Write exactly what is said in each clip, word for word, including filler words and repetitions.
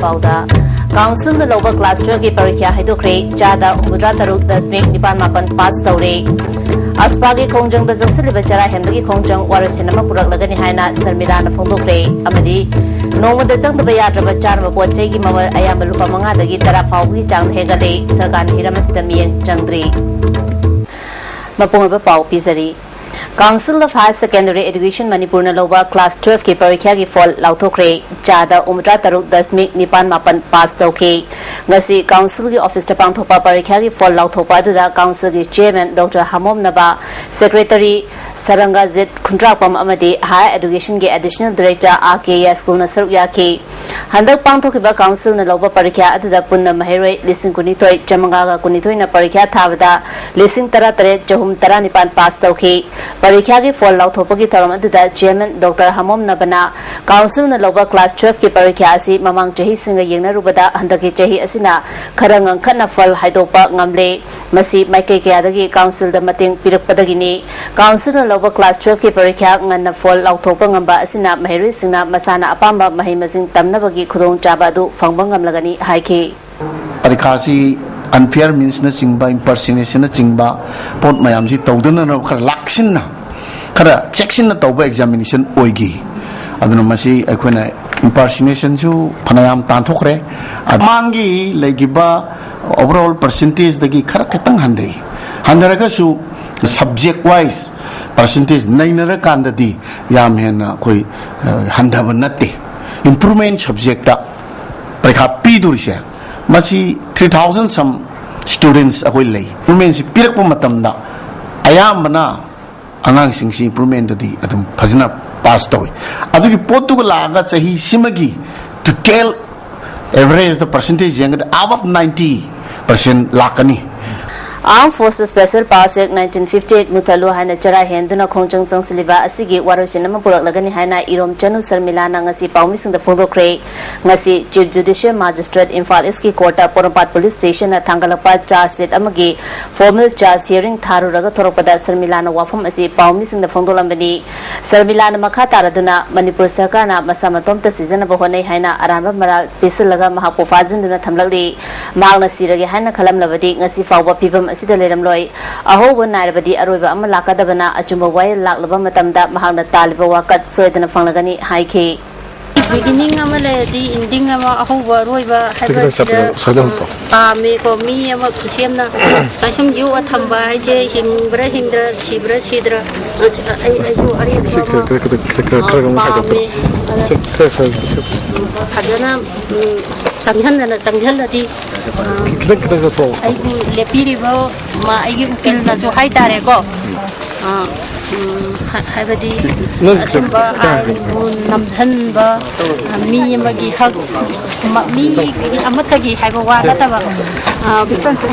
ꯄꯥꯎꯗ, ꯀꯥꯎꯟꯁꯤꯜꯅ ꯂꯧꯕ ꯀ꯭ꯂꯥꯁ ꯇꯨꯋꯦꯜꯐꯀꯤ ꯄꯔꯤꯈ꯭ꯌꯥ ꯍꯥꯏꯗꯣꯛꯈ꯭ꯔꯦ꯫ ꯆꯥꯗ ꯍꯨꯝꯐꯨꯇꯔꯥ ꯇꯔꯨꯛ ꯗꯁꯃꯤꯛ ꯅꯤꯄꯥꯟ ꯃꯥꯄꯟ ꯄꯥꯁ ꯇꯧꯔꯦ꯫ ꯑꯁꯄꯥꯒꯤ ꯈꯣꯡꯖꯪꯗ ꯆꯪꯁꯤꯜꯂꯤꯕ ꯆꯔꯥ ꯍꯦꯟꯕꯒꯤ ꯈꯣꯡꯖꯪ ꯋꯥꯔꯣꯏꯁꯤꯟ ꯑꯃ ꯄꯨꯔꯛꯂꯒꯅꯤ ꯍꯥꯏꯅ ꯁꯔꯃꯤꯂꯥꯅ ꯐꯣꯡꯗꯣꯛꯈ꯭ꯔꯦ꯫ ꯑꯃꯗꯤ ꯅꯣꯡꯃꯗ ꯆꯪꯗꯕ ꯌꯥꯗ꯭ꯔꯕ ꯆꯥꯅꯕ ꯄꯣꯠ ꯆꯩꯒꯤ ꯃꯃꯜ ꯑꯌꯥꯝꯕ ꯂꯨꯄꯥ ꯃꯉꯥꯗꯒꯤ ꯇꯔꯥ ꯐꯥꯎꯕꯒꯤ ꯆꯥꯡꯗ ꯍꯦꯟꯒꯠꯂꯦ꯫ ꯁꯔꯀꯥꯔꯅ ꯍꯤꯔꯝ ꯑꯁꯤꯗ ꯃꯤꯠꯌꯦꯡ ꯆꯪꯗ꯭ꯔꯤ꯫ ꯃꯄꯨꯡ ꯑꯣꯏꯕ ꯄꯥꯎ ꯄꯤꯖꯔꯤ꯫ Council of Higher Secondary Education ꯃꯅꯤꯄꯨꯔꯅ ꯂꯧꯕ ꯀ꯭ꯂꯥꯁ ꯇꯨꯋꯦꯜꯐꯀꯤ ꯄꯔꯤꯈ꯭ꯌꯥꯒꯤ ꯐꯣꯜ ꯂꯥꯎꯊꯣꯛꯈ꯭ꯔꯦ꯫ ꯆꯥꯗ ꯍꯨꯝꯐꯨꯇꯔꯥ ꯇꯔꯨꯛ ꯗꯁꯃꯤꯛ ꯅꯤꯄꯥꯟ ꯃꯥꯄꯟ ꯄꯥꯁ ꯇꯧꯈꯤ꯫ ꯉꯁꯤ ꯀꯥꯎꯟꯁꯤꯜꯒꯤ ꯑꯣꯐꯤꯁꯇ ꯄꯥꯡꯊꯣꯛꯄ ꯄꯔꯤꯈ꯭ꯌꯥꯒꯤ ꯐꯣꯜ ꯂꯥꯎꯊꯣꯛꯄ ꯑꯗꯨꯗ ꯀꯥꯎꯟꯁꯤꯜꯒꯤ ꯆꯦꯌꯔꯃꯦꯟ ꯗꯣꯛꯇꯔ ꯍꯥꯃꯣꯝꯅꯕ, ꯁꯦꯀ꯭ꯔꯦꯇꯔꯤ ꯁꯔꯪꯒꯖꯤꯠ ꯈꯨꯟꯗ꯭ꯔꯥꯛꯄꯝ ꯑꯃꯗꯤ ꯍꯥꯌꯔ ꯑꯦꯗꯨꯀꯦꯁꯟꯒꯤ ꯑꯦꯗꯤꯁꯅꯦꯜ ꯗꯤꯔꯦꯛꯇꯔ ꯑꯥꯔ ꯀꯦ ꯌꯥꯏꯁ꯭ꯀꯨꯜꯅ ꯁꯔꯨꯛ ꯌꯥꯈꯤ꯫ ꯍꯟꯗꯛ ꯄꯥꯡꯊꯣꯛꯈꯤꯕ ꯀꯥꯎꯟꯁꯤꯜꯅ ꯂꯧꯕ ꯄꯔꯤꯈ꯭ꯌꯥ ꯑꯗꯨꯗ ꯄꯨꯟꯅ ꯃꯍꯩꯔꯣꯏ ꯂꯤꯁꯤꯡ ꯀꯨꯟꯅꯤꯊꯣꯏ ꯆꯥꯃꯉꯥꯒ ꯀꯨꯟꯅꯤꯊꯣꯏꯅ ꯄꯔꯤꯈ꯭ꯌꯥ ꯊꯥꯕꯗ ꯂꯤꯁꯤꯡ ꯇꯔꯥꯇꯔꯦꯠ ꯆꯍꯨꯝ ꯇꯔꯥꯅꯤꯄꯥꯟ ꯄꯥꯁ ꯇꯧꯈꯤ꯫ ꯄꯔꯤꯈ꯭ꯌꯥꯒꯤ ꯐꯣꯜ ꯂꯥꯎꯊꯣꯛꯄꯒꯤ ꯊꯧꯔꯝ ꯑꯗꯨꯗ ꯆꯦꯌꯔꯃꯦꯟ ꯗꯣꯛꯇꯔ ꯍꯥꯃꯣꯝꯅꯕꯅ ꯀꯥꯎꯟꯁꯤꯜꯅ ꯂꯧꯕ ꯀ꯭ꯂꯥꯁ ꯇꯨꯋꯦꯜꯐꯀꯤ ꯄꯔꯤꯈ꯭ꯌꯥ ꯑꯁꯤ ꯃꯃꯥꯡ ꯆꯍꯤꯁꯤꯡꯒ ꯌꯦꯡꯅꯔꯨꯕꯗ ꯍꯟꯗꯛꯀꯤ ꯆꯍꯤ ꯑꯁꯤꯅ ꯈꯔ ꯉꯟꯈꯠꯅ ꯐꯜ ꯍꯥꯏꯗꯣꯛꯄ ꯉꯝꯂꯦ꯫ ꯃꯁꯤ ꯃꯥꯏꯀꯩ ꯀꯌꯥꯗꯒꯤ ꯀꯥꯎꯟꯁꯤꯜꯗ ꯃꯇꯦꯡ ꯄꯤꯔꯛꯄꯗꯒꯤꯅꯤ꯫ ꯀꯥꯎꯟꯁꯤꯜꯅ ꯂꯧꯕ ꯀ꯭ꯂꯥꯁ ꯇꯨꯋꯦꯜꯐꯀꯤ ꯄꯔꯤꯈ꯭ꯌꯥ ꯉꯟꯅ ꯐꯣꯜ ꯂꯥꯎꯊꯣꯛꯄ ꯉꯝꯕ ꯑꯁꯤꯅ ꯃꯍꯩꯔꯣꯏꯁꯤꯡꯅ ꯃꯁꯥꯅ ꯑꯄꯥꯝꯕ ꯃꯍꯩ ꯃꯁꯤꯡ ꯇꯝꯅꯕꯒꯤ ꯈꯨꯗꯣꯡꯆꯥꯕ ꯑꯗꯨ ꯐꯪꯕ ꯉꯝꯂꯒꯅꯤ ꯍꯥꯏꯈꯤ꯫ ꯄꯔꯤꯈꯥꯁꯤ unfair meansꯅꯆꯤꯡꯕ, impersonationꯅꯆꯤꯡꯕ ꯄꯣꯠ ꯃꯌꯥꯝꯁꯤ ꯇꯧꯗꯅꯅꯕ ꯈꯔ ꯂꯥꯛꯁꯤꯟꯅ, ꯈꯔ ꯆꯦꯛꯁꯤꯟꯅ ꯇꯧꯕ examination ꯑꯣꯏꯈꯤ꯫ ꯑꯗꯨꯅ ꯃꯁꯤ ꯑꯩꯈꯣꯏꯅ impersonationꯁꯨ ꯐꯅꯌꯥꯝ ꯇꯥꯟꯊꯣꯛꯈ꯭ꯔꯦ꯫ ꯃꯃꯥꯡꯒꯤ ꯂꯩꯈꯤꯕ overall percentageꯗꯒꯤ ꯈꯔ ꯈꯤꯇꯪ ꯍꯟꯊꯩ꯫ ꯍꯟꯊꯔꯒꯁꯨ subject wise percentage ꯅꯩꯅꯔꯀꯥꯟꯗꯗꯤ ꯌꯥꯝ ꯍꯦꯟꯅ ꯑꯩꯈꯣꯏ, ꯑ, ꯍꯟꯊꯕ ꯅꯠꯇꯦ꯫ Improvement subjectꯇ ꯄꯔꯤꯈꯥ ꯄꯤꯗꯣꯔꯤꯁꯦ ꯃꯁꯤ three thousand some students ꯑꯩꯈꯣꯏ ꯂꯩ꯫ Improvementꯁꯤ ꯄꯤꯔꯛꯄ ꯃꯇꯝꯗ ꯑꯌꯥꯝꯕꯅ ꯑꯉꯥꯡꯁꯤꯡꯁꯤ improvementꯇꯗꯤ ꯑꯗꯨꯝ ꯐꯖꯅ ꯄꯥꯁ ꯇꯧꯏ꯫ ꯑꯗꯨꯒꯤ ꯄꯣꯠꯇꯨꯒ ꯂꯥꯛꯑꯒ ꯆꯍꯤ ꯁꯤꯃꯒꯤ total averageꯇ percentage ꯌꯦꯡꯒꯗꯤ above ninety percent ꯂꯥꯛꯀꯅꯤ꯫ Armed Forces Special Powers Act nineteen fifty eight ꯃꯨꯊꯠꯂꯨ ꯍꯥꯏꯅ ꯆꯔꯥ ꯍꯦꯟꯗꯨꯅ ꯈꯣꯡꯖꯪ ꯆꯪꯁꯤꯜꯂꯤꯕ ꯑꯁꯤꯒꯤ ꯋꯥꯔꯣꯏꯁꯤꯟ ꯑꯃ ꯄꯨꯔꯛꯂꯒꯅꯤ ꯍꯥꯏꯅ ꯏꯔꯣꯝ ꯆꯅꯨ ꯁꯔꯃꯤꯂꯥꯅ ꯉꯁꯤ ꯄꯥꯎꯃꯤꯁꯤꯡꯗ ꯐꯣꯡꯗꯣꯛꯈ꯭ꯔꯦ꯫ ꯉꯁꯤ Chief Judicial Magistrate ꯏꯝꯐꯥꯜ ꯏꯁꯀꯤ ꯀꯣꯔꯠꯇ ꯄꯣꯔꯣꯝꯄꯥꯠ ꯄꯨꯂꯤꯁ ꯁ꯭ꯇꯦꯁꯟꯅ ꯊꯥꯡꯒꯠꯂꯛꯄ ꯆꯥꯔꯖ ꯁꯤꯠ ꯑꯃꯒꯤ ꯐꯣꯔꯃꯦꯜ ꯆꯥꯔꯖ ꯍꯤꯌꯔꯤꯡ ꯊꯥꯔꯨꯔꯒ ꯊꯣꯔꯛꯄꯗ ꯁꯔꯃꯤꯂꯥꯅ ꯋꯥꯐꯝ ꯑꯁꯤ ꯄꯥꯎꯃꯤꯁꯤꯡꯗ ꯐꯣꯡꯗꯣꯛꯂꯝꯕꯅꯤ꯫ ꯁꯔꯃꯤꯂꯥꯅ ꯃꯈꯥ ꯇꯥꯔꯗꯨꯅ ꯃꯅꯤꯄꯨꯔ ꯁꯔꯀꯥꯔꯅ ꯃꯁꯥ ꯃꯇꯣꯝꯇ ꯁꯤꯖꯤꯟꯅꯕ ꯍꯣꯠꯅꯩ ꯍꯥꯏꯅ ꯑꯔꯥꯟꯕ ꯃꯔꯥꯜ ꯄꯤꯁꯤꯜꯂꯒ ꯃꯍꯥꯛꯄꯨ ꯐꯥꯖꯤꯟꯗꯨꯅ ꯊꯝꯂꯛꯂꯤ꯫ ꯃꯍꯥꯛꯅ ꯁꯤꯔꯒꯦ ꯍꯥꯏꯅ ꯈꯜꯂꯝꯂꯕꯗꯤ ꯉꯁꯤ ꯐꯥꯎꯕ ꯐꯤꯕꯝ ꯑꯁꯤꯗ ꯂꯩꯔꯝꯂꯣꯏ꯫ ꯑꯍꯧꯕ ꯅꯥꯏꯔꯕꯗꯤ ꯑꯔꯣꯏꯕ ꯑꯃ ꯂꯥꯛꯀꯗꯕꯅ ꯑꯆꯨꯝꯕ ꯋꯥꯌꯦꯜ ꯂꯥꯛꯂꯕ ꯃꯇꯝꯗ ꯃꯍꯥꯛꯅ ꯇꯥꯜꯂꯤꯕ ꯋꯥꯀꯠ ꯁꯣꯏꯗꯅ ꯐꯪꯂꯒꯅꯤ ꯍꯥꯏꯈꯤ꯫ Beginning ꯑꯃ ꯂꯩꯔꯗꯤ ending ꯑꯃ, ꯑꯍꯧꯕ ꯑꯔꯣꯏꯕ ꯍꯥꯏꯕ ꯈꯤꯇꯪ ꯆꯠꯄꯗ ꯁꯤꯗ, ꯁ꯭ꯋꯥꯏꯗ ꯑꯃꯨꯛ ꯇꯧ꯫ ꯄꯥꯝꯃꯦꯀꯣ꯫ ꯃꯤ ꯑꯃ ꯈꯨꯁꯦꯝꯅ ꯁꯨꯃꯥꯏ ꯁꯨꯝ ꯌꯣꯛꯑ ꯊꯝꯕ ꯍꯥꯏꯁꯦ ꯍꯤꯡꯕ꯭ꯔꯥ ꯍꯤꯡꯗ꯭ꯔꯥ, ꯁꯤꯕ꯭ꯔꯥ ꯁꯤꯗ꯭ꯔꯥ, ꯑꯩ, ꯑꯩꯁꯨ ꯑꯔꯦꯝꯕ ꯁꯤ ꯑꯃ ꯈꯔ, ꯈꯔ, ꯈꯔ, ꯈꯔ, ꯈꯔ, ꯈꯔ ꯑꯃꯨꯛ ꯄꯥꯝꯃꯦ꯫ ꯍꯥꯏꯗꯣꯛꯄꯤꯔꯣ꯫ ꯑꯗ ꯁꯤ ꯈꯔ, ꯈꯔ, ꯁꯤ ꯈꯔ꯫ ꯐꯖꯅ, ꯎꯝ, ꯆꯪꯁꯤꯟꯗꯅ ꯆꯪꯁꯤꯜꯂꯗꯤ, ꯑ, ꯈꯤꯇꯪ, ꯈꯤꯇꯪ ꯆꯠꯊꯣꯛꯑꯣ꯫ ꯑꯩꯕꯨ ꯂꯦꯞꯄꯤꯔꯤꯕ ꯃꯥ-, ꯑꯩꯒꯤ ꯎꯀꯤꯜꯅꯁꯨ ꯍꯥꯏꯇꯥꯔꯦꯀꯣ꯫ ꯑ, ꯎꯝ, ꯍꯥ-, ꯍꯥꯏꯕꯗꯤ ꯅꯪ ꯑꯁꯨꯝꯕ ꯈꯤꯇꯪ ꯑꯥꯏꯟꯕꯨ ꯅꯝꯁꯤꯟꯕ, ꯑ, ꯃꯤ ꯑꯃꯒꯤ ꯍꯛ, ꯃ-, ꯃꯤ ꯑꯃꯠꯇꯒꯤ ꯍꯥꯏꯕ ꯋꯥ ꯅꯠꯇꯕ, ꯑ,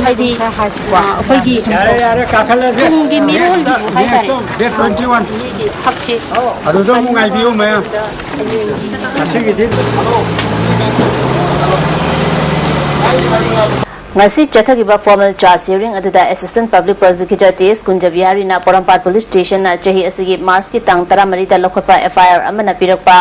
ꯍꯥꯏꯗꯤ, ꯑ, ꯑꯩꯈꯣꯏꯒꯤ ꯌꯥꯔꯦ, ꯌꯥꯔꯦ, ꯀꯥꯈꯠꯂꯁꯦ꯫ ꯇꯨꯡꯒꯤ ꯃꯤꯔꯣꯜꯒꯤꯁꯨ ꯍꯥꯏꯇꯥꯔꯦ꯫ Next, next, next one꯫ ꯃꯤꯒꯤ ꯍꯛꯁꯦ꯫ ꯑꯗꯨꯗ ꯑꯃꯨꯛ ꯉꯥꯏꯕꯤꯌꯨ, ꯃꯌꯥꯝ꯫ ꯉꯁꯤꯒꯤꯗꯤ ꯉꯁꯤ ꯆꯠꯊꯈꯤꯕ formal charge hearing ꯑꯗꯨꯗ Assistant Public Prosecutor ꯇꯤ ꯑꯦꯁ ꯀꯨꯟꯖꯕꯤꯍꯥꯔꯤꯅ ꯄꯣꯔꯣꯝꯄꯥꯠ ꯄꯨꯂꯤꯁ ꯁ꯭ꯇꯦꯁꯟꯅ ꯆꯍꯤ ꯑꯁꯤꯒꯤ ꯃꯥꯔꯆꯀꯤ ꯇꯥꯡ ꯇꯔꯥꯃꯔꯤꯗ ꯂꯧꯈꯠꯄ ꯑꯦꯐ ꯑꯥꯏ ꯑꯥꯔ ꯑꯃꯅ ꯄꯤꯔꯛꯄ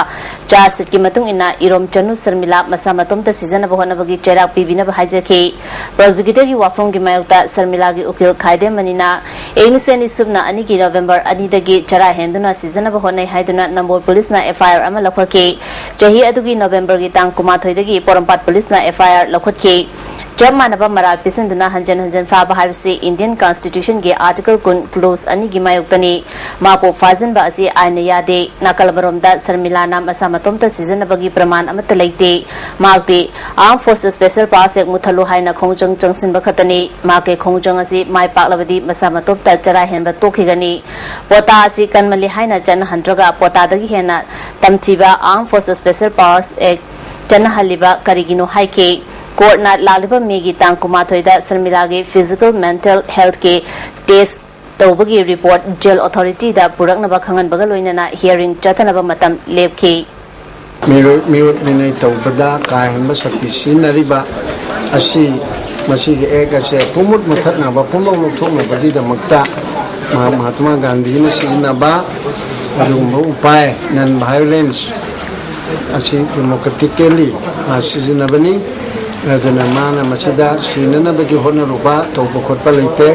ꯆꯥꯔꯖ ꯁꯤꯠꯀꯤ ꯃꯇꯨꯡ ꯏꯟꯅ ꯏꯔꯣꯝ ꯆꯅꯨ ꯁꯔꯃꯤꯂꯥ ꯃꯁꯥ ꯃꯇꯣꯝꯇ ꯁꯤꯖꯤꯟꯅꯕ ꯍꯣꯠꯅꯕꯒꯤ ꯆꯩꯔꯥꯛ ꯄꯤꯕꯤꯅꯕ ꯍꯥꯏꯖꯈꯤ꯫ ꯄ꯭ꯔꯣꯁꯤꯀ꯭ꯌꯨꯇꯔꯒꯤ ꯋꯥꯐꯝꯒꯤ ꯃꯥꯌꯣꯛꯇ ꯁꯔꯃꯤꯂꯥꯒꯤ ꯎꯀꯤꯜ ꯈꯥꯏꯗꯦꯝ ꯃꯅꯤꯅ ꯏꯪ ꯂꯤꯁꯤꯡ ꯑꯅꯤ ꯁꯨꯞꯅ ꯑꯅꯤꯒꯤ ꯅꯣꯕꯦꯝꯕꯔ ꯑꯅꯤꯗꯒꯤ ꯆꯔꯥ ꯍꯦꯟꯗꯨꯅ ꯁꯤꯖꯤꯟꯅꯕ ꯍꯣꯠꯅꯩ ꯍꯥꯏꯗꯨꯅ ꯅꯝꯕꯣꯜ ꯄꯨꯂꯤꯁꯅ ꯑꯦꯐ ꯑꯥꯏ ꯑꯥꯔ ꯑꯃ ꯂꯧꯈꯠꯈꯤ꯫ ꯆꯍꯤ ꯑꯗꯨꯒꯤ ꯅꯣꯕꯦꯝꯕꯔꯒꯤ ꯇꯥꯡ ꯀꯨꯟꯃꯥꯊꯣꯏꯗꯒꯤ ꯄꯣꯔꯣꯝꯄꯥꯠ ꯄꯨꯂꯤꯁꯅ ꯑꯦꯐ ꯑꯥꯏ ꯑꯥꯔ ꯂꯧꯈꯠꯈꯤ꯫ ꯆꯞ ꯃꯥꯟꯅꯕ ꯃꯔꯥꯜ ꯄꯤꯁꯤꯟꯗꯨꯅ ꯍꯟꯖꯟ ꯍꯟꯖꯟ ꯐꯥꯕ ꯍꯥꯏꯕꯁꯤ ꯏꯟꯗꯤꯌꯟ ꯀꯟꯁꯇꯤꯇ꯭ꯌꯨꯁꯟꯒꯤ ꯑꯥꯔꯇꯤꯀꯜ ꯀꯨꯟ, ꯀ꯭ꯂꯣꯖ ꯑꯅꯤꯒꯤ ꯃꯥꯌꯣꯛꯇꯅꯤ꯫ ꯃꯍꯥꯛꯄꯨ ꯐꯥꯖꯤꯟꯕ ꯑꯁꯤ ꯑꯥꯏꯟꯅ ꯌꯥꯗꯦ꯫ ꯅꯥꯀꯜ ꯑꯃꯔꯣꯝꯗ ꯁꯔꯃꯤꯂꯥꯅ ꯃꯁꯥ ꯃꯇꯣꯝꯇ ꯁꯤꯖꯤꯟꯅꯕꯒꯤ ꯄ꯭ꯔꯃꯥꯟ ꯑꯃꯠꯇ ꯂꯩꯇꯦ꯫ ꯃꯍꯥꯛꯇꯤ Armed Forces Special Powers Act ꯃꯨꯊꯠꯂꯨ ꯍꯥꯏꯅ ꯈꯣꯡꯖꯪ ꯆꯪꯁꯤꯟꯕ ꯈꯛꯇꯅꯤ꯫ ꯃꯍꯥꯛꯀꯤ ꯈꯣꯡꯖꯪ ꯑꯁꯤ ꯃꯥꯏ ꯄꯥꯛꯂꯕꯗꯤ ꯃꯁꯥ ꯃꯇꯣꯝꯇ ꯆꯔꯥ ꯍꯦꯟꯕ ꯇꯣꯛꯈꯤꯒꯅꯤ꯫ ꯄꯣꯇꯥ ꯑꯁꯤ ꯀꯟꯃꯜꯂꯤ ꯍꯥꯏꯅ ꯆꯠꯅꯍꯟꯗ꯭ꯔꯒ ꯄꯣꯇꯥꯗꯒꯤ ꯍꯦꯟꯅ ꯇꯝꯊꯤꯕ Armed Forces Special Powers Act ꯆꯠꯅꯍꯜꯂꯤꯕ ꯀꯔꯤꯒꯤꯅꯣ ꯍꯥꯏꯈꯤ꯫ ꯀꯣꯔꯠꯅ ꯂꯥꯛꯂꯤꯕ ꯃꯦꯒꯤ ꯇꯥꯡ ꯀꯨꯟꯃꯥꯊꯣꯏꯗ ꯁꯔꯃꯤꯂꯥꯒꯤ ꯐꯤꯖꯤꯀꯦꯜ ꯃꯦꯟꯇꯦꯜ ꯍꯦꯜꯊꯀꯤ ꯇꯦꯁ ꯇꯧꯕꯒꯤ ꯔꯤꯄꯣꯔꯠ ꯖꯦꯜ ꯑꯣꯊꯣꯔꯤꯇꯤꯗ ꯄꯨꯔꯛꯅꯕ ꯈꯪꯍꯟꯕꯒ ꯂꯣꯏꯅꯅ ꯍꯤꯌꯥꯔꯤꯡ ꯆꯠꯊꯅꯕ ꯃꯇꯝ ꯂꯦꯞꯈꯤ꯫ ꯃꯤꯑꯣꯏ ꯃꯤꯑꯣꯠ ꯃꯤꯅꯩ ꯇꯧꯕꯗ ꯀꯥ ꯍꯦꯟꯕ ꯁꯛꯇꯤ ꯁꯤꯖꯤꯟꯅꯔꯤꯕ ꯑꯁꯤ, ꯃꯁꯤꯒꯤ ꯑꯦꯛ ꯑꯁꯦ ꯄꯨꯝꯃꯨꯠ ꯃꯨꯊꯠꯅꯕ, ꯄꯨꯝꯂꯧ ꯂꯧꯊꯣꯛꯅꯕꯒꯤꯗꯃꯛꯇ ꯃꯍꯥ- ꯃꯍꯥꯇꯃꯥ ꯒꯥꯟꯙꯤꯅ ꯁꯤꯖꯤꯟꯅꯕ ꯑꯗꯨꯒꯨꯝꯕ ꯎꯄꯥꯏ, ꯅꯟ ꯚꯥꯏꯑꯣꯂꯦꯟꯁ, ꯑꯁꯤ ꯗꯦꯃꯣꯀ꯭ꯔꯦꯇꯤꯀꯦꯜꯂꯤ ꯃꯥ ꯁꯤꯖꯤꯟꯅꯕꯅꯤ꯫ ꯑꯗꯨꯅ ꯃꯥꯅ ꯃꯁꯤꯗ ꯁꯤꯅꯅꯕꯒꯤ ꯍꯣꯠꯅꯔꯨꯕ ꯇꯧꯕ ꯈꯣꯠꯄ ꯂꯩꯇꯦ꯫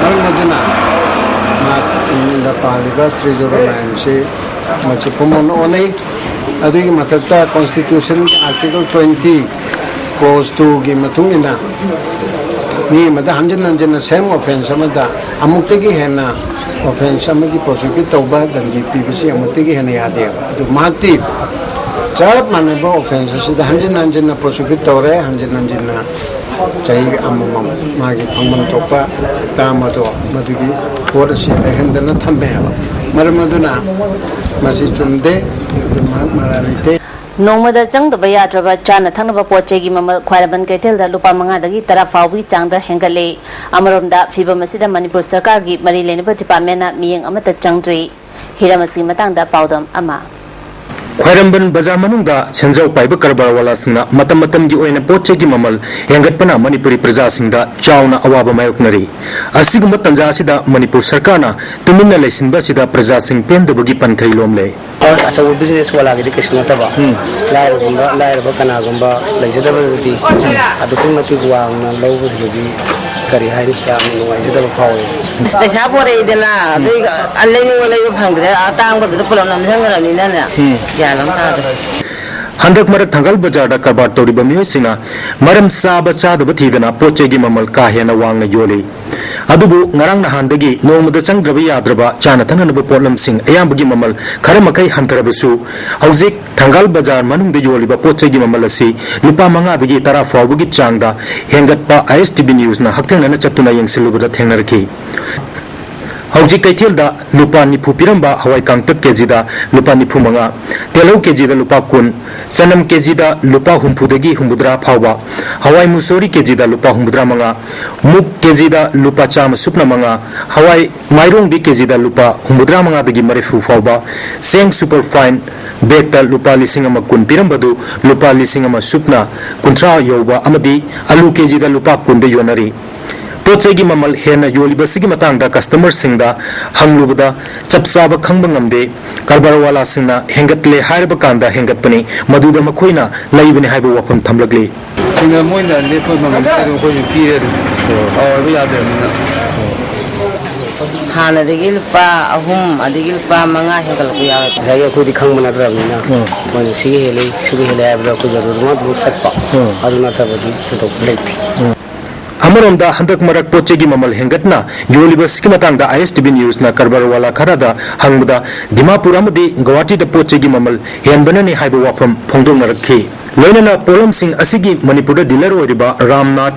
ꯃꯔꯝ ꯑꯗꯨꯅ ꯃꯥꯅ ꯄꯥꯜꯂꯤꯕ ꯊ꯭ꯔꯤ ꯖꯤꯔꯣ ꯅꯥꯏꯟꯁꯤ ꯃꯁꯤ ꯄꯨꯝꯅꯃꯛꯅ ꯑꯣꯟꯅꯩ꯫ ꯑꯗꯨꯒꯤ ꯃꯊꯛꯇ ꯀꯣꯟꯁꯇꯤꯇ꯭ꯌꯨꯁꯟ ꯑꯥꯔꯇꯤꯀꯜ ꯇ꯭ꯋꯦꯟꯇꯤ ꯀ꯭ꯂꯣꯖ ꯇꯨꯒꯤ ꯃꯇꯨꯡ ꯏꯟꯅ ꯃꯤ ꯑꯃꯗ ꯍꯟꯖꯤꯟ ꯍꯟꯖꯤꯟꯅ ꯁꯦꯝ ꯑꯣꯐꯦꯟꯁ ꯑꯃꯗ ꯑꯃꯨꯛꯇꯒꯤ ꯍꯦꯟꯅ ꯑꯣꯐꯦꯟꯁ ꯑꯃꯒꯤ ꯄ꯭ꯔꯣꯁꯤꯀ꯭ꯌꯨꯠ ꯇꯧꯕ ꯗꯟꯗꯤ ꯄꯤꯕꯁꯤ ꯑꯃꯨꯛꯇꯒꯤ ꯍꯦꯟꯅ ꯌꯥꯗꯦꯕ꯫ ꯑꯗꯨ ꯃꯍꯥꯛꯇꯤ ꯆꯞ ꯃꯥꯟꯅꯕ ꯑꯣꯐꯦꯟꯁ ꯑꯁꯤꯗ ꯍꯟꯖꯤꯟ ꯍꯟꯖꯤꯟꯅ ꯄ꯭ꯔꯣꯁꯤꯀ꯭ꯌꯨꯠ ꯇꯧꯔꯦ, ꯍꯟꯖꯤꯟ ꯍꯟꯖꯤꯟꯅ ꯆꯍꯤ ꯑꯃꯃꯝ ꯃꯥꯒꯤ ꯐꯪꯐꯝ ꯊꯣꯛꯄ ꯇꯥꯝ ꯑꯗꯣ ꯃꯗꯨꯒꯤ ꯄꯣꯠ ꯑꯁꯤ ꯂꯩꯍꯟꯗꯅ ꯊꯝꯃꯦꯕ꯫ ꯃꯔꯝ ꯑꯗꯨꯅ ꯃꯁꯤ ꯆꯨꯝꯗꯦ, ꯑꯗꯨ ꯃꯍꯥꯛ ꯃꯔꯥꯜ ꯂꯩꯇꯦ꯫ ꯅꯣꯡꯃꯗ ꯆꯪꯗꯕ ꯌꯥꯗ꯭ꯔꯕ ꯆꯥꯅ ꯊꯛꯅꯕ ꯄꯣꯠ ꯆꯩꯒꯤ ꯃꯃꯜ ꯈ꯭ꯋꯥꯏꯔꯝꯕꯟ ꯀꯩꯊꯦꯜꯗ ꯂꯨꯄꯥ ꯃꯉꯥꯗꯒꯤ ꯇꯔꯥ ꯐꯥꯎꯕꯒꯤ ꯆꯥꯡꯗ ꯍꯦꯟꯒꯠꯂꯦ꯫ ꯑꯃꯔꯣꯝꯗ, ꯐꯤꯚꯝ ꯑꯁꯤꯗ ꯃꯅꯤꯄꯨꯔ ꯁꯔꯀꯥꯔꯒꯤ ꯃꯔꯤ ꯂꯩꯅꯕ ꯗꯤꯄꯥꯔꯠꯃꯦꯟꯅ ꯃꯤꯠꯌꯦꯡ ꯑꯃꯠꯇ ꯆꯪꯗ꯭ꯔꯤ꯫ ꯍꯤꯔꯝ ꯑꯁꯤꯒꯤ ꯃꯇꯥꯡꯗ ꯄꯥꯎꯗꯝ ꯑꯃ꯫ ꯈ꯭ꯋꯥꯏꯔꯝꯕꯟ ꯕꯖꯥꯔ ꯃꯅꯨꯡꯗ ꯁꯦꯟꯖꯥꯎ ꯄꯥꯏꯕ ꯀꯔꯕꯥꯔ ꯋꯥꯂꯥꯁꯤꯡꯅ ꯃꯇꯝ ꯃꯇꯝꯒꯤ ꯑꯣꯏꯅ ꯄꯣꯠ ꯆꯩꯒꯤ ꯃꯃꯜ ꯍꯦꯟꯒꯠꯄꯅ ꯃꯅꯤꯄꯨꯔꯤ ꯄ꯭ꯔꯖꯥꯁꯤꯡꯗ ꯆꯥꯎꯅ ꯑꯋꯥꯕ ꯃꯥꯌꯣꯛꯅꯔꯤ꯫ ꯑꯁꯤꯒꯨꯝꯕ ꯇꯥꯟꯖꯥ ꯑꯁꯤꯗ ꯃꯅꯤꯄꯨꯔ ꯁꯔꯀꯥꯔꯅ ꯇꯨꯃꯤꯟꯅ ꯂꯩꯁꯤꯟꯕ ꯑꯁꯤꯗ ꯄ꯭ꯔꯖꯥꯁꯤꯡ ꯄꯦꯟꯗꯕꯒꯤ ꯄꯟꯈꯩ ꯂꯣꯝꯂꯦ꯫ ꯑꯆꯧꯕ ꯕꯤꯖꯤꯅꯦꯁ ꯋꯥꯂꯥꯒꯤꯗꯤ ꯀꯩꯁꯨ ꯅꯠꯇꯕ, ꯂꯥꯏꯔꯒꯨꯝꯕ ꯂꯥꯏꯔꯕ ꯀꯅꯥꯒꯨꯝꯕ ꯂꯩꯖꯗꯕꯗꯗꯤ ꯑꯗꯨꯛꯀꯤ ꯃꯇꯤꯛ ꯋꯥꯡꯅ ꯂꯧꯕꯁꯤꯗꯗꯤ ꯀꯔꯤ ꯍꯥꯏꯅꯤ, ꯌꯥꯝꯅ ꯅꯨꯡꯉꯥꯏꯖꯗꯕ ꯐꯥꯎꯋꯦ꯫ ꯄꯩꯁꯥ ꯄꯣꯔꯛꯏꯗꯅ, ꯑꯗꯩ ꯂꯩꯅꯤꯡꯕ ꯂꯩꯕ ꯐꯪꯗ꯭ꯔꯦ, ꯑꯇꯥꯡꯕꯗꯨꯗ ꯄꯨꯂꯞ ꯅꯝꯁꯤꯟꯈ꯭ꯔꯕꯅꯤꯅꯅꯦ, ꯒ꯭ꯌꯥꯟ ꯑꯃ ꯇꯥꯗ꯭ꯔꯦ꯫ ꯍꯟꯗꯛ ꯃꯔꯛ ꯊꯪꯒꯥꯜ ꯕꯖꯥꯔꯗ ꯀꯔꯕꯥꯔ ꯇꯧꯔꯤꯕ ꯃꯤꯑꯣꯏꯁꯤꯡꯅ ꯃꯔꯝ ꯆꯥꯕ ꯆꯥꯗꯕ ꯊꯤꯗꯅ ꯄꯣꯠ ꯆꯩꯒꯤ ꯃꯃꯜ ꯀꯥ ꯍꯦꯟꯅ ꯋꯥꯡꯅ ꯌꯣꯜꯂꯤ꯫ ꯑꯗꯨꯕꯨ ꯉꯔꯥꯡ ꯅꯍꯥꯟꯗꯒꯤ ꯅꯣꯡꯃꯗ ꯆꯪꯗ꯭ꯔꯕ ꯌꯥꯗ꯭ꯔꯕ ꯆꯥꯅ ꯊꯛꯅꯅꯕ ꯄꯣꯠꯂꯝꯁꯤꯡ ꯑꯌꯥꯝꯕꯒꯤ ꯃꯃꯜ ꯈꯔ ꯃꯈꯩ ꯍꯟꯊꯔꯕꯁꯨ, ꯍꯧꯖꯤꯛ ꯊꯪꯒꯥꯜ ꯕꯖꯥꯔ ꯃꯅꯨꯡꯗ ꯌꯣꯜꯂꯤꯕ ꯄꯣꯠ ꯆꯩꯒꯤ ꯃꯃꯜ ꯑꯁꯤ ꯂꯨꯄꯥ ꯃꯉꯥꯗꯒꯤ ꯇꯔꯥ ꯐꯥꯎꯕꯒꯤ ꯆꯥꯡꯗ ꯍꯦꯟꯒꯠꯄ ꯑꯥꯏ ꯑꯦꯁ ꯇꯤ ꯚꯤ ꯅ꯭ꯌꯨꯁꯅ ꯍꯛꯊꯦꯡꯅꯅ ꯆꯠꯇꯨꯅ ꯌꯦꯡꯁꯤꯜꯂꯨꯕꯗ ꯊꯦꯡꯅꯔꯛꯈꯤ꯫ ꯍꯧꯖꯤꯛ ꯀꯩꯊꯦꯜꯗ ꯂꯨꯄꯥ ꯅꯤꯐꯨ ꯄꯤꯔꯝꯕ ꯍꯋꯥꯏ ꯀꯥꯡꯇꯛ ꯀꯦꯖꯤꯗ ꯂꯨꯄꯥ ꯅꯤꯐꯨ ꯃꯉꯥ, ꯇꯤꯜꯍꯧ ꯀꯦꯖꯤꯗ ꯂꯨꯄꯥ ꯀꯨꯟ, ꯆꯅꯝ ꯀꯦꯖꯤꯗ ꯂꯨꯄꯥ ꯍꯨꯝꯐꯨꯗꯒꯤ ꯍꯨꯝꯐꯨꯇꯔꯥ ꯐꯥꯎꯕ, ꯍꯋꯥꯏ ꯃꯨꯁꯣꯔꯤ ꯀꯦꯖꯤꯗ ꯂꯨꯄꯥ ꯍꯨꯝꯐꯨꯇꯔꯥ ꯃꯉꯥ, ꯃꯨꯛ ꯀꯦꯖꯤꯗ ꯂꯨꯄꯥ ꯆꯥꯝꯃ ꯁꯨꯞꯅ ꯃꯉꯥ, ꯍꯋꯥꯏ ꯃꯥꯏꯔꯣꯡꯕꯤ ꯀꯦꯖꯤꯗ ꯂꯨꯄꯥ ꯍꯨꯝꯐꯨꯇꯔꯥ ꯃꯉꯥꯗꯒꯤ ꯃꯔꯤꯐꯨ ꯐꯥꯎꯕ, ꯆꯦꯡ ꯁꯨꯄꯔ ꯐꯥꯏꯟ ꯕꯦꯒꯇ ꯂꯨꯄꯥ ꯂꯤꯁꯤꯡ ꯑꯃ ꯀꯨꯟ ꯄꯤꯔꯝꯕꯗꯨ ꯂꯨꯄꯥ ꯂꯤꯁꯤꯡ ꯑꯃ ꯁꯨꯞꯅ ꯀꯨꯟꯊ꯭ꯔꯥ ꯌꯧꯕ ꯑꯃꯗꯤ ꯑꯂꯨ ꯀꯦꯖꯤꯗ ꯂꯨꯄꯥ ꯀꯨꯟꯗ ꯌꯣꯟꯅꯔꯤ꯫ ꯄꯣꯠ ꯆꯩꯒꯤ ꯃꯃꯜ ꯍꯦꯟꯅ ꯌꯣꯜꯂꯤꯕꯁꯤꯒꯤ ꯃꯇꯥꯡꯗ ꯀꯁꯇꯃꯔꯁꯤꯡꯗ ꯍꯪꯂꯨꯕꯗ ꯆꯞ ꯆꯥꯕ ꯈꯪꯕ ꯉꯝꯗꯦ꯫ ꯀꯔꯕꯥꯔꯋꯥꯂꯥꯁꯤꯡꯅ ꯍꯦꯟꯒꯠꯂꯦ ꯍꯥꯏꯔꯕ ꯀꯥꯟꯗ ꯍꯦꯟꯒꯠꯄꯅꯤ, ꯃꯗꯨꯗ ꯃꯈꯣꯏꯅ ꯂꯩꯕꯅꯤ ꯍꯥꯏꯕ ꯋꯥꯐꯝ ꯊꯝꯂꯛꯂꯤ꯫ ꯁꯤꯡꯅ ꯃꯣꯏꯅ ꯂꯦꯞꯄ ꯃꯃꯜꯁꯦ ꯑꯗꯨꯝ ꯑꯩꯈꯣꯏꯁꯨ ꯄꯤꯔꯦ ꯑꯗꯨꯝ꯫ ꯇꯧꯍꯧꯕ ꯌꯥꯗ꯭ꯔꯕꯅꯤꯅ꯫ ꯍꯥꯟꯅꯗꯒꯤ ꯂꯨꯄꯥ ꯑꯍꯨꯝ ꯑꯗꯒꯤ ꯂꯨꯄꯥ ꯃꯉꯥ ꯍꯦꯟꯒꯠꯂꯛꯄ ꯌꯥꯎꯋꯦ꯫ ꯉꯁꯥꯏꯒꯤ ꯑꯩꯈꯣꯏꯗꯤ ꯈꯪꯕ ꯅꯠꯇ꯭ꯔꯕꯅꯤꯅ, ꯎꯝ꯫ ꯃꯣꯏꯅ ꯁꯤꯒ ꯍꯦꯜꯂꯤ, ꯁꯤꯒ ꯍꯦꯜꯂꯤ ꯍꯥꯏꯕꯗ ꯑꯩꯈꯣꯏꯁꯨ ꯑꯗꯨꯃꯛ ꯑꯗꯨꯝ ꯆꯠꯄ꯫ ꯎꯝ꯫ ꯑꯗꯨ ꯅꯠꯇꯕꯗꯤ ꯊꯣꯏꯗꯣꯛꯄ ꯂꯩꯇꯦ꯫ ꯎꯝ꯫ ꯑꯃꯔꯣꯝꯗ ꯍꯟꯗꯛ ꯃꯔꯛ ꯄꯣꯠ ꯆꯩꯒꯤ ꯃꯃꯜ ꯍꯦꯟꯒꯠꯅ ꯌꯣꯜꯂꯤꯕꯁꯤꯒꯤ ꯃꯇꯥꯡꯗ ꯑꯥꯏ ꯑꯦꯁ ꯇꯤ ꯚꯤ ꯅ꯭ꯌꯨꯁꯅ ꯀꯔꯕꯥꯔꯋꯥꯂꯥ ꯈꯔꯗ ꯍꯪꯕꯗ ꯗꯤꯃꯥꯄꯨꯔ ꯑꯃꯗꯤ ꯒꯧꯍꯥꯇꯤꯗ ꯄꯣꯠ ꯆꯩꯒꯤ ꯃꯃꯜ ꯍꯦꯟꯕꯅꯅꯤ ꯍꯥꯏꯕ ꯋꯥꯐꯝ ꯐꯣꯡꯗꯣꯛꯅꯔꯛꯈꯤ꯫ ꯂꯣꯏꯅꯅ ꯄꯣꯠꯂꯝꯁꯤꯡ ꯑꯁꯤꯒꯤ ꯃꯅꯤꯄꯨꯔꯗ ꯗꯤꯂꯔ ꯑꯣꯏꯔꯤꯕ ꯔꯥꯝꯅꯥꯊ,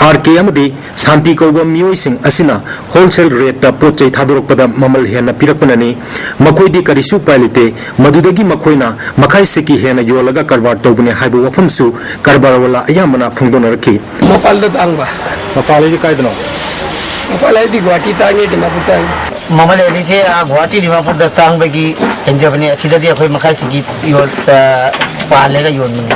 ꯑꯥꯔ ꯀꯦ ꯑꯃꯗꯤ ꯁꯥꯟꯇꯤ ꯀꯧꯕ ꯃꯤꯑꯣꯏꯁꯤꯡ ꯑꯁꯤꯅ ꯍꯣꯜꯁꯦꯜ ꯔꯦꯠꯇ ꯄꯣꯠ ꯆꯩ ꯊꯥꯗꯣꯔꯛꯄꯗ ꯃꯃꯜ ꯍꯦꯟꯅ ꯄꯤꯔꯛꯄꯅꯅꯤ꯫ ꯃꯈꯣꯏꯗꯤ ꯀꯔꯤꯁꯨ ꯎꯄꯥꯏ ꯂꯩꯇꯦ꯫ ꯃꯗꯨꯗꯒꯤ ꯃꯈꯣꯏꯅ ꯃꯈꯥꯏ ꯁꯦꯀꯤ ꯍꯦꯟꯅ ꯌꯣꯜꯂꯒ ꯀꯔꯕꯥꯔ ꯇꯧꯕꯅꯤ ꯍꯥꯏꯕ ꯋꯥꯐꯝꯁꯨ ꯀꯔꯕꯥꯔꯋꯥꯂꯥ ꯑꯌꯥꯝꯕꯅ ꯐꯣꯡꯗꯣꯛꯅꯔꯛꯈꯤ꯫ ꯃꯄꯥꯟꯗ ꯇꯥꯡꯕ꯫ ꯃꯄꯥꯟ ꯍꯥꯏꯁꯦ ꯀꯥꯏꯗꯅꯣ? ꯃꯄꯥꯟ ꯍꯥꯏꯗꯤ ꯒꯨꯍꯥꯇꯤ ꯇꯥꯡꯉꯦ, ꯗꯤꯃꯥꯄꯨꯔ ꯇꯥꯡꯉꯦ꯫ ꯃꯃꯜ ꯍꯦꯜꯂꯤꯁꯦ, ꯑꯥ, ꯒꯨꯍꯥꯇꯤ ꯗꯤꯃꯥꯄꯨꯔꯗ ꯇꯥꯡꯕꯒꯤ ꯍꯦꯟꯖꯕꯅꯦ꯫ ꯑꯁꯤꯗꯗꯤ ꯑꯩꯈꯣꯏ ꯃꯈꯥꯏ ꯁꯦꯀꯤ ꯌꯣꯜ-, ꯑ, ꯄꯥꯜꯂꯒ ꯌꯣꯟꯕꯅꯦ꯫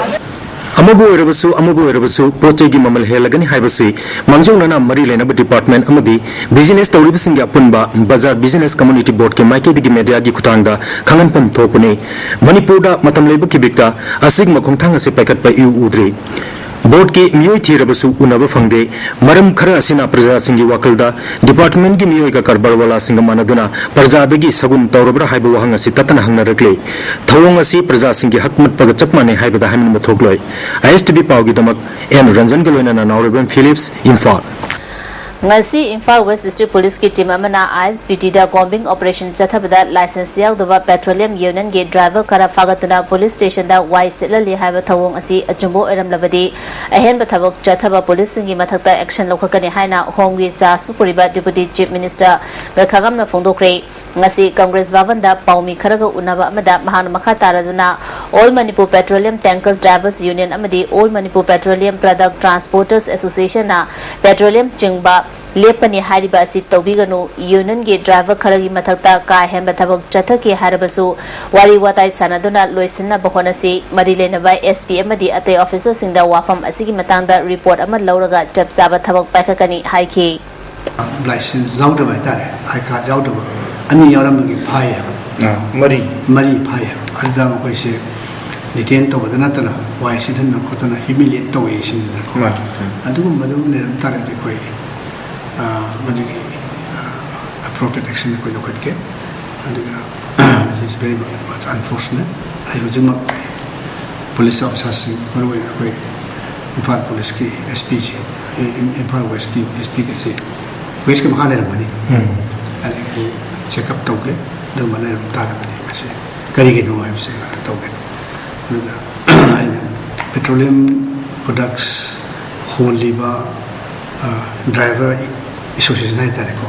ꯑꯃꯕꯨ ꯑꯣꯏꯔꯕꯁꯨ, ꯑꯃꯕꯨ ꯑꯣꯏꯔꯕꯁꯨ, ꯄꯣꯠ ꯆꯩꯒꯤ ꯃꯃꯜ ꯍꯦꯜꯂꯒꯅꯤ ꯍꯥꯏꯕꯁꯤ ꯃꯥꯡꯖꯧꯅꯅ ꯃꯔꯤ ꯂꯩꯅꯕ ꯗꯤꯄꯥꯔꯠꯃꯦꯟ ꯑꯃꯗꯤ ꯕꯤꯖꯤꯅꯦꯁ ꯇꯧꯔꯤꯕꯁꯤꯡꯒꯤ ꯑꯄꯨꯟꯕ ꯕꯖꯥꯔ ꯕꯤꯖꯤꯅꯦꯁ ꯀꯝꯃꯨꯅꯤꯇꯤ ꯕꯣꯔꯗꯀꯤ ꯃꯥꯏꯀꯩꯗꯒꯤ ꯃꯦꯗꯤꯌꯥꯒꯤ ꯈꯨꯠꯊꯥꯡꯗ ꯈꯪꯍꯟꯐꯝ ꯊꯣꯛꯄꯅꯤ꯫ ꯃꯅꯤꯄꯨꯔꯗ ꯃꯇꯝ ꯂꯩꯕ ꯈꯤꯕꯤꯛꯇ ꯑꯁꯤꯒꯨꯝꯕ ꯈꯣꯡꯊꯥꯡ ꯑꯁꯤ ꯄꯥꯏꯈꯠꯄ ꯏꯎ ꯎꯗ꯭ꯔꯤ꯫ ꯕꯣꯔꯗꯀꯤ ꯃꯤꯑꯣꯏ ꯊꯤꯔꯕꯁꯨ ꯎꯅꯕ ꯐꯪꯗꯦ꯫ ꯃꯔꯝ ꯈꯔ ꯑꯁꯤꯅ ꯄ꯭ꯔꯖꯥꯁꯤꯡꯒꯤ ꯋꯥꯈꯜꯗ ꯗꯤꯄꯥꯔꯠꯃꯦꯟꯒꯤ ꯃꯤꯑꯣꯏꯒ ꯀꯔꯕꯥꯔꯋꯥꯂꯥꯁꯤꯡꯒ ꯃꯥꯟꯅꯗꯨꯅ ꯄ꯭ꯔꯖꯥꯗꯒꯤ ꯁꯒꯨꯟ ꯇꯧꯔꯕ꯭ꯔꯥ ꯍꯥꯏꯕ ꯋꯥꯍꯪ ꯑꯁꯤ ꯇꯠꯇꯅ ꯍꯪꯅꯔꯛꯂꯤ꯫ ꯊꯧꯑꯣꯡ ꯑꯁꯤ ꯄ꯭ꯔꯖꯥꯁꯤꯡꯒꯤ ꯍꯛ ꯃꯠꯄꯒ ꯆꯞ ꯃꯥꯟꯅꯩ ꯍꯥꯏꯕꯗ ꯍꯥꯏꯃꯟꯕ ꯊꯣꯛꯂꯣꯏ꯫ ꯑꯥꯏ ꯑꯦꯁ ꯇꯤ ꯚꯤ ꯄꯥꯎꯒꯤꯗꯃꯛ ꯑꯦꯟ ꯔꯟꯖꯟꯒ ꯂꯣꯏꯅꯅ ꯅꯥꯎꯔꯦꯝꯕꯝ ꯐꯤꯂꯤꯞꯁ, ꯏꯝꯐꯥꯜ꯫ ꯉꯁꯤ ꯏꯝꯐꯥꯜ ꯋꯦꯁ ꯗꯤꯁꯇ꯭ꯔꯤꯛ ꯄꯨꯂꯤꯁꯀꯤ ꯇꯤꯝ ꯑꯃꯅ ꯑꯥꯏ ꯑꯦꯁ ꯕꯤ ꯇꯤꯗ ꯀꯣꯝꯕꯤꯡ ꯑꯣꯄꯔꯦꯁꯟ ꯆꯠꯊꯕꯗ ꯂꯥꯏꯁꯦꯟꯁ ꯌꯥꯎꯗꯕ ꯄꯦꯇ꯭ꯔꯣꯂꯤꯌꯝ ꯌꯨꯅꯤꯌꯟꯒꯤ ꯗ꯭ꯔꯥꯏꯚꯔ ꯈꯔ ꯐꯥꯒꯠꯇꯨꯅ ꯄꯨꯂꯤꯁ ꯁ꯭ꯇꯦꯁꯟꯗ ꯋꯥꯏ ꯁꯤꯠꯍꯜꯂꯤ ꯍꯥꯏꯕ ꯊꯧꯑꯣꯡ ꯑꯁꯤ ꯑꯆꯨꯝꯕ ꯑꯣꯏꯔꯝꯂꯕꯗꯤ ꯑꯍꯦꯟꯕ ꯊꯕꯛ ꯆꯠꯊꯕ ꯄꯨꯂꯤꯁꯁꯤꯡꯒꯤ ꯃꯊꯛꯇ ꯑꯦꯛꯁꯟ ꯂꯧꯈꯠꯀꯅꯤ ꯍꯥꯏꯅ ꯍꯣꯝꯒꯤ ꯆꯥꯔꯖꯁꯨ ꯄꯨꯔꯤꯕ ꯗꯤꯄꯨꯇꯤ ꯆꯤꯐ ꯃꯤꯅꯤꯁꯇꯔ ꯒꯩꯈꯥꯉꯝꯅ ꯐꯣꯡꯗꯣꯛꯈ꯭ꯔꯦ꯫ ꯉꯁꯤ ꯀꯪꯒ꯭ꯔꯦꯁ ꯚꯕꯟꯗ ꯄꯥꯎꯃꯤ ꯈꯔꯒ ꯎꯅꯕ ꯑꯃꯗ ꯃꯍꯥꯛꯅ ꯃꯈꯥ ꯇꯥꯔꯗꯨꯅ All Manipur Petroleum Tankers Drivers Union ꯑꯃꯗꯤ All Manipur Petroleum Product Transporters Associationꯅ ꯄꯦꯇ꯭ꯔꯣꯂꯤꯌꯝ ꯆꯤꯡꯕ ꯂꯦꯞꯀꯅꯤ ꯍꯥꯏꯔꯤꯕ ꯑꯁꯤ ꯇꯧꯕꯤꯒꯅꯨ, ꯌꯨꯅꯤꯌꯟꯒꯤ ꯗ꯭ꯔꯥꯏꯚꯔ ꯈꯔꯒꯤ ꯃꯊꯛꯇ ꯀꯥ ꯍꯦꯟꯕ ꯊꯕꯛ ꯆꯠꯊꯈꯤ ꯍꯥꯏꯔꯕꯁꯨ ꯋꯥꯔꯤ ꯋꯥꯇꯥꯏ ꯁꯥꯟꯅꯗꯨꯅ ꯂꯣꯏꯁꯤꯟꯅꯕ ꯍꯣꯠꯅꯁꯤ, ꯃꯔꯤ ꯂꯩꯅꯕ ꯑꯦꯁ ꯄꯤ ꯑꯃꯗꯤ ꯑꯇꯩ ꯑꯣꯐꯤꯁꯔꯁꯤꯡꯗ ꯋꯥꯐꯝ ꯑꯁꯤꯒꯤ ꯃꯇꯥꯡꯗ ꯔꯤꯄꯣꯔꯠ ꯑꯃ ꯂꯧꯔꯒ ꯆꯞ ꯆꯥꯕ ꯊꯕꯛ ꯄꯥꯏꯈꯠꯀꯅꯤ ꯍꯥꯏꯈꯤ꯫ ꯂꯥꯏꯁꯦꯟꯁ ꯌꯥꯎꯗꯕ ꯍꯥꯏꯇꯥꯔꯦ, ꯑꯥꯏ ꯀꯥꯔꯗ ꯌꯥꯎꯗꯕ ꯑꯅꯤ ꯌꯥꯎꯔꯝꯕꯒꯤ ꯐꯥꯏ ꯍꯥꯏꯕ꯫ ꯃꯔꯤ꯫ ꯃꯔꯤ ꯐꯥꯏ ꯍꯥꯏꯕ꯫ ꯑꯗꯨꯗ ꯃꯈꯣꯏꯁꯦ ꯗꯤꯇꯦꯟ ꯇꯧꯕꯗ ꯅꯠꯇꯅ ꯋꯥꯏ ꯁꯤꯠꯍꯟꯗꯅ ꯈꯣꯠꯇꯅ ꯍ꯭ꯌꯨꯃꯤꯂꯤꯌꯦꯠ ꯇꯧꯋꯦ ꯁꯤꯅꯤꯗꯅꯀꯣ꯫ ꯃꯥꯅꯤ꯫ ꯑꯗꯨꯒꯨꯝꯕꯗꯨ ꯂꯩꯔꯝ ꯇꯥꯔꯗꯤ ꯑꯩꯈꯣꯏ ꯃꯗꯨꯒꯤ ꯑꯦꯄ꯭ꯔꯣꯄ꯭ꯔꯤꯌꯦꯠ ꯑꯦꯛꯁꯟ ꯑꯩꯈꯣꯏ ꯂꯧꯈꯠꯀꯦ꯫ ꯑꯗꯨꯒ this is very much unfortunate꯫ ꯑꯩ ꯍꯧꯖꯤꯛꯃꯛ ꯄꯨꯂꯤꯁ ꯑꯣꯐꯤꯁꯥꯔꯁꯤꯡ, ꯃꯔꯨꯑꯣꯏꯅ ꯑꯩꯈꯣꯏ ꯏꯝꯐꯥꯜ ꯄꯨꯂꯤꯁꯀꯤ ꯑꯦꯁ ꯄꯤꯁꯦ, ꯏꯝꯐꯥꯜ ꯋꯦꯁꯀꯤ ꯑꯦꯁ ꯄꯤꯒꯁꯦ ꯋꯦꯁꯀꯤ ꯃꯈꯥ ꯂꯩꯔꯝꯒꯅꯤ꯫ ꯑꯗꯒꯤ ꯆꯦꯛꯑꯞ ꯇꯧꯒꯦ, ꯑꯗꯨꯒꯨꯝꯕ ꯂꯩꯔꯝ ꯇꯥꯔꯒꯗꯤ ꯃꯁꯤ ꯀꯔꯤꯒꯤꯅꯣ ꯍꯥꯏꯕꯁꯦ ꯇꯧꯒꯦ꯫ ꯑꯗꯨꯒ ꯑꯩꯅ ꯄꯦꯇ꯭ꯔꯣꯂꯤꯌꯝ ꯄ꯭ꯔꯗꯛꯁ ꯍꯣꯜꯂꯤꯕ ꯗ꯭ꯔꯥꯏꯚꯔ ꯑꯦꯁꯣꯁꯤꯌꯦꯁꯟ ꯍꯥꯏꯇꯥꯔꯦꯀꯣ,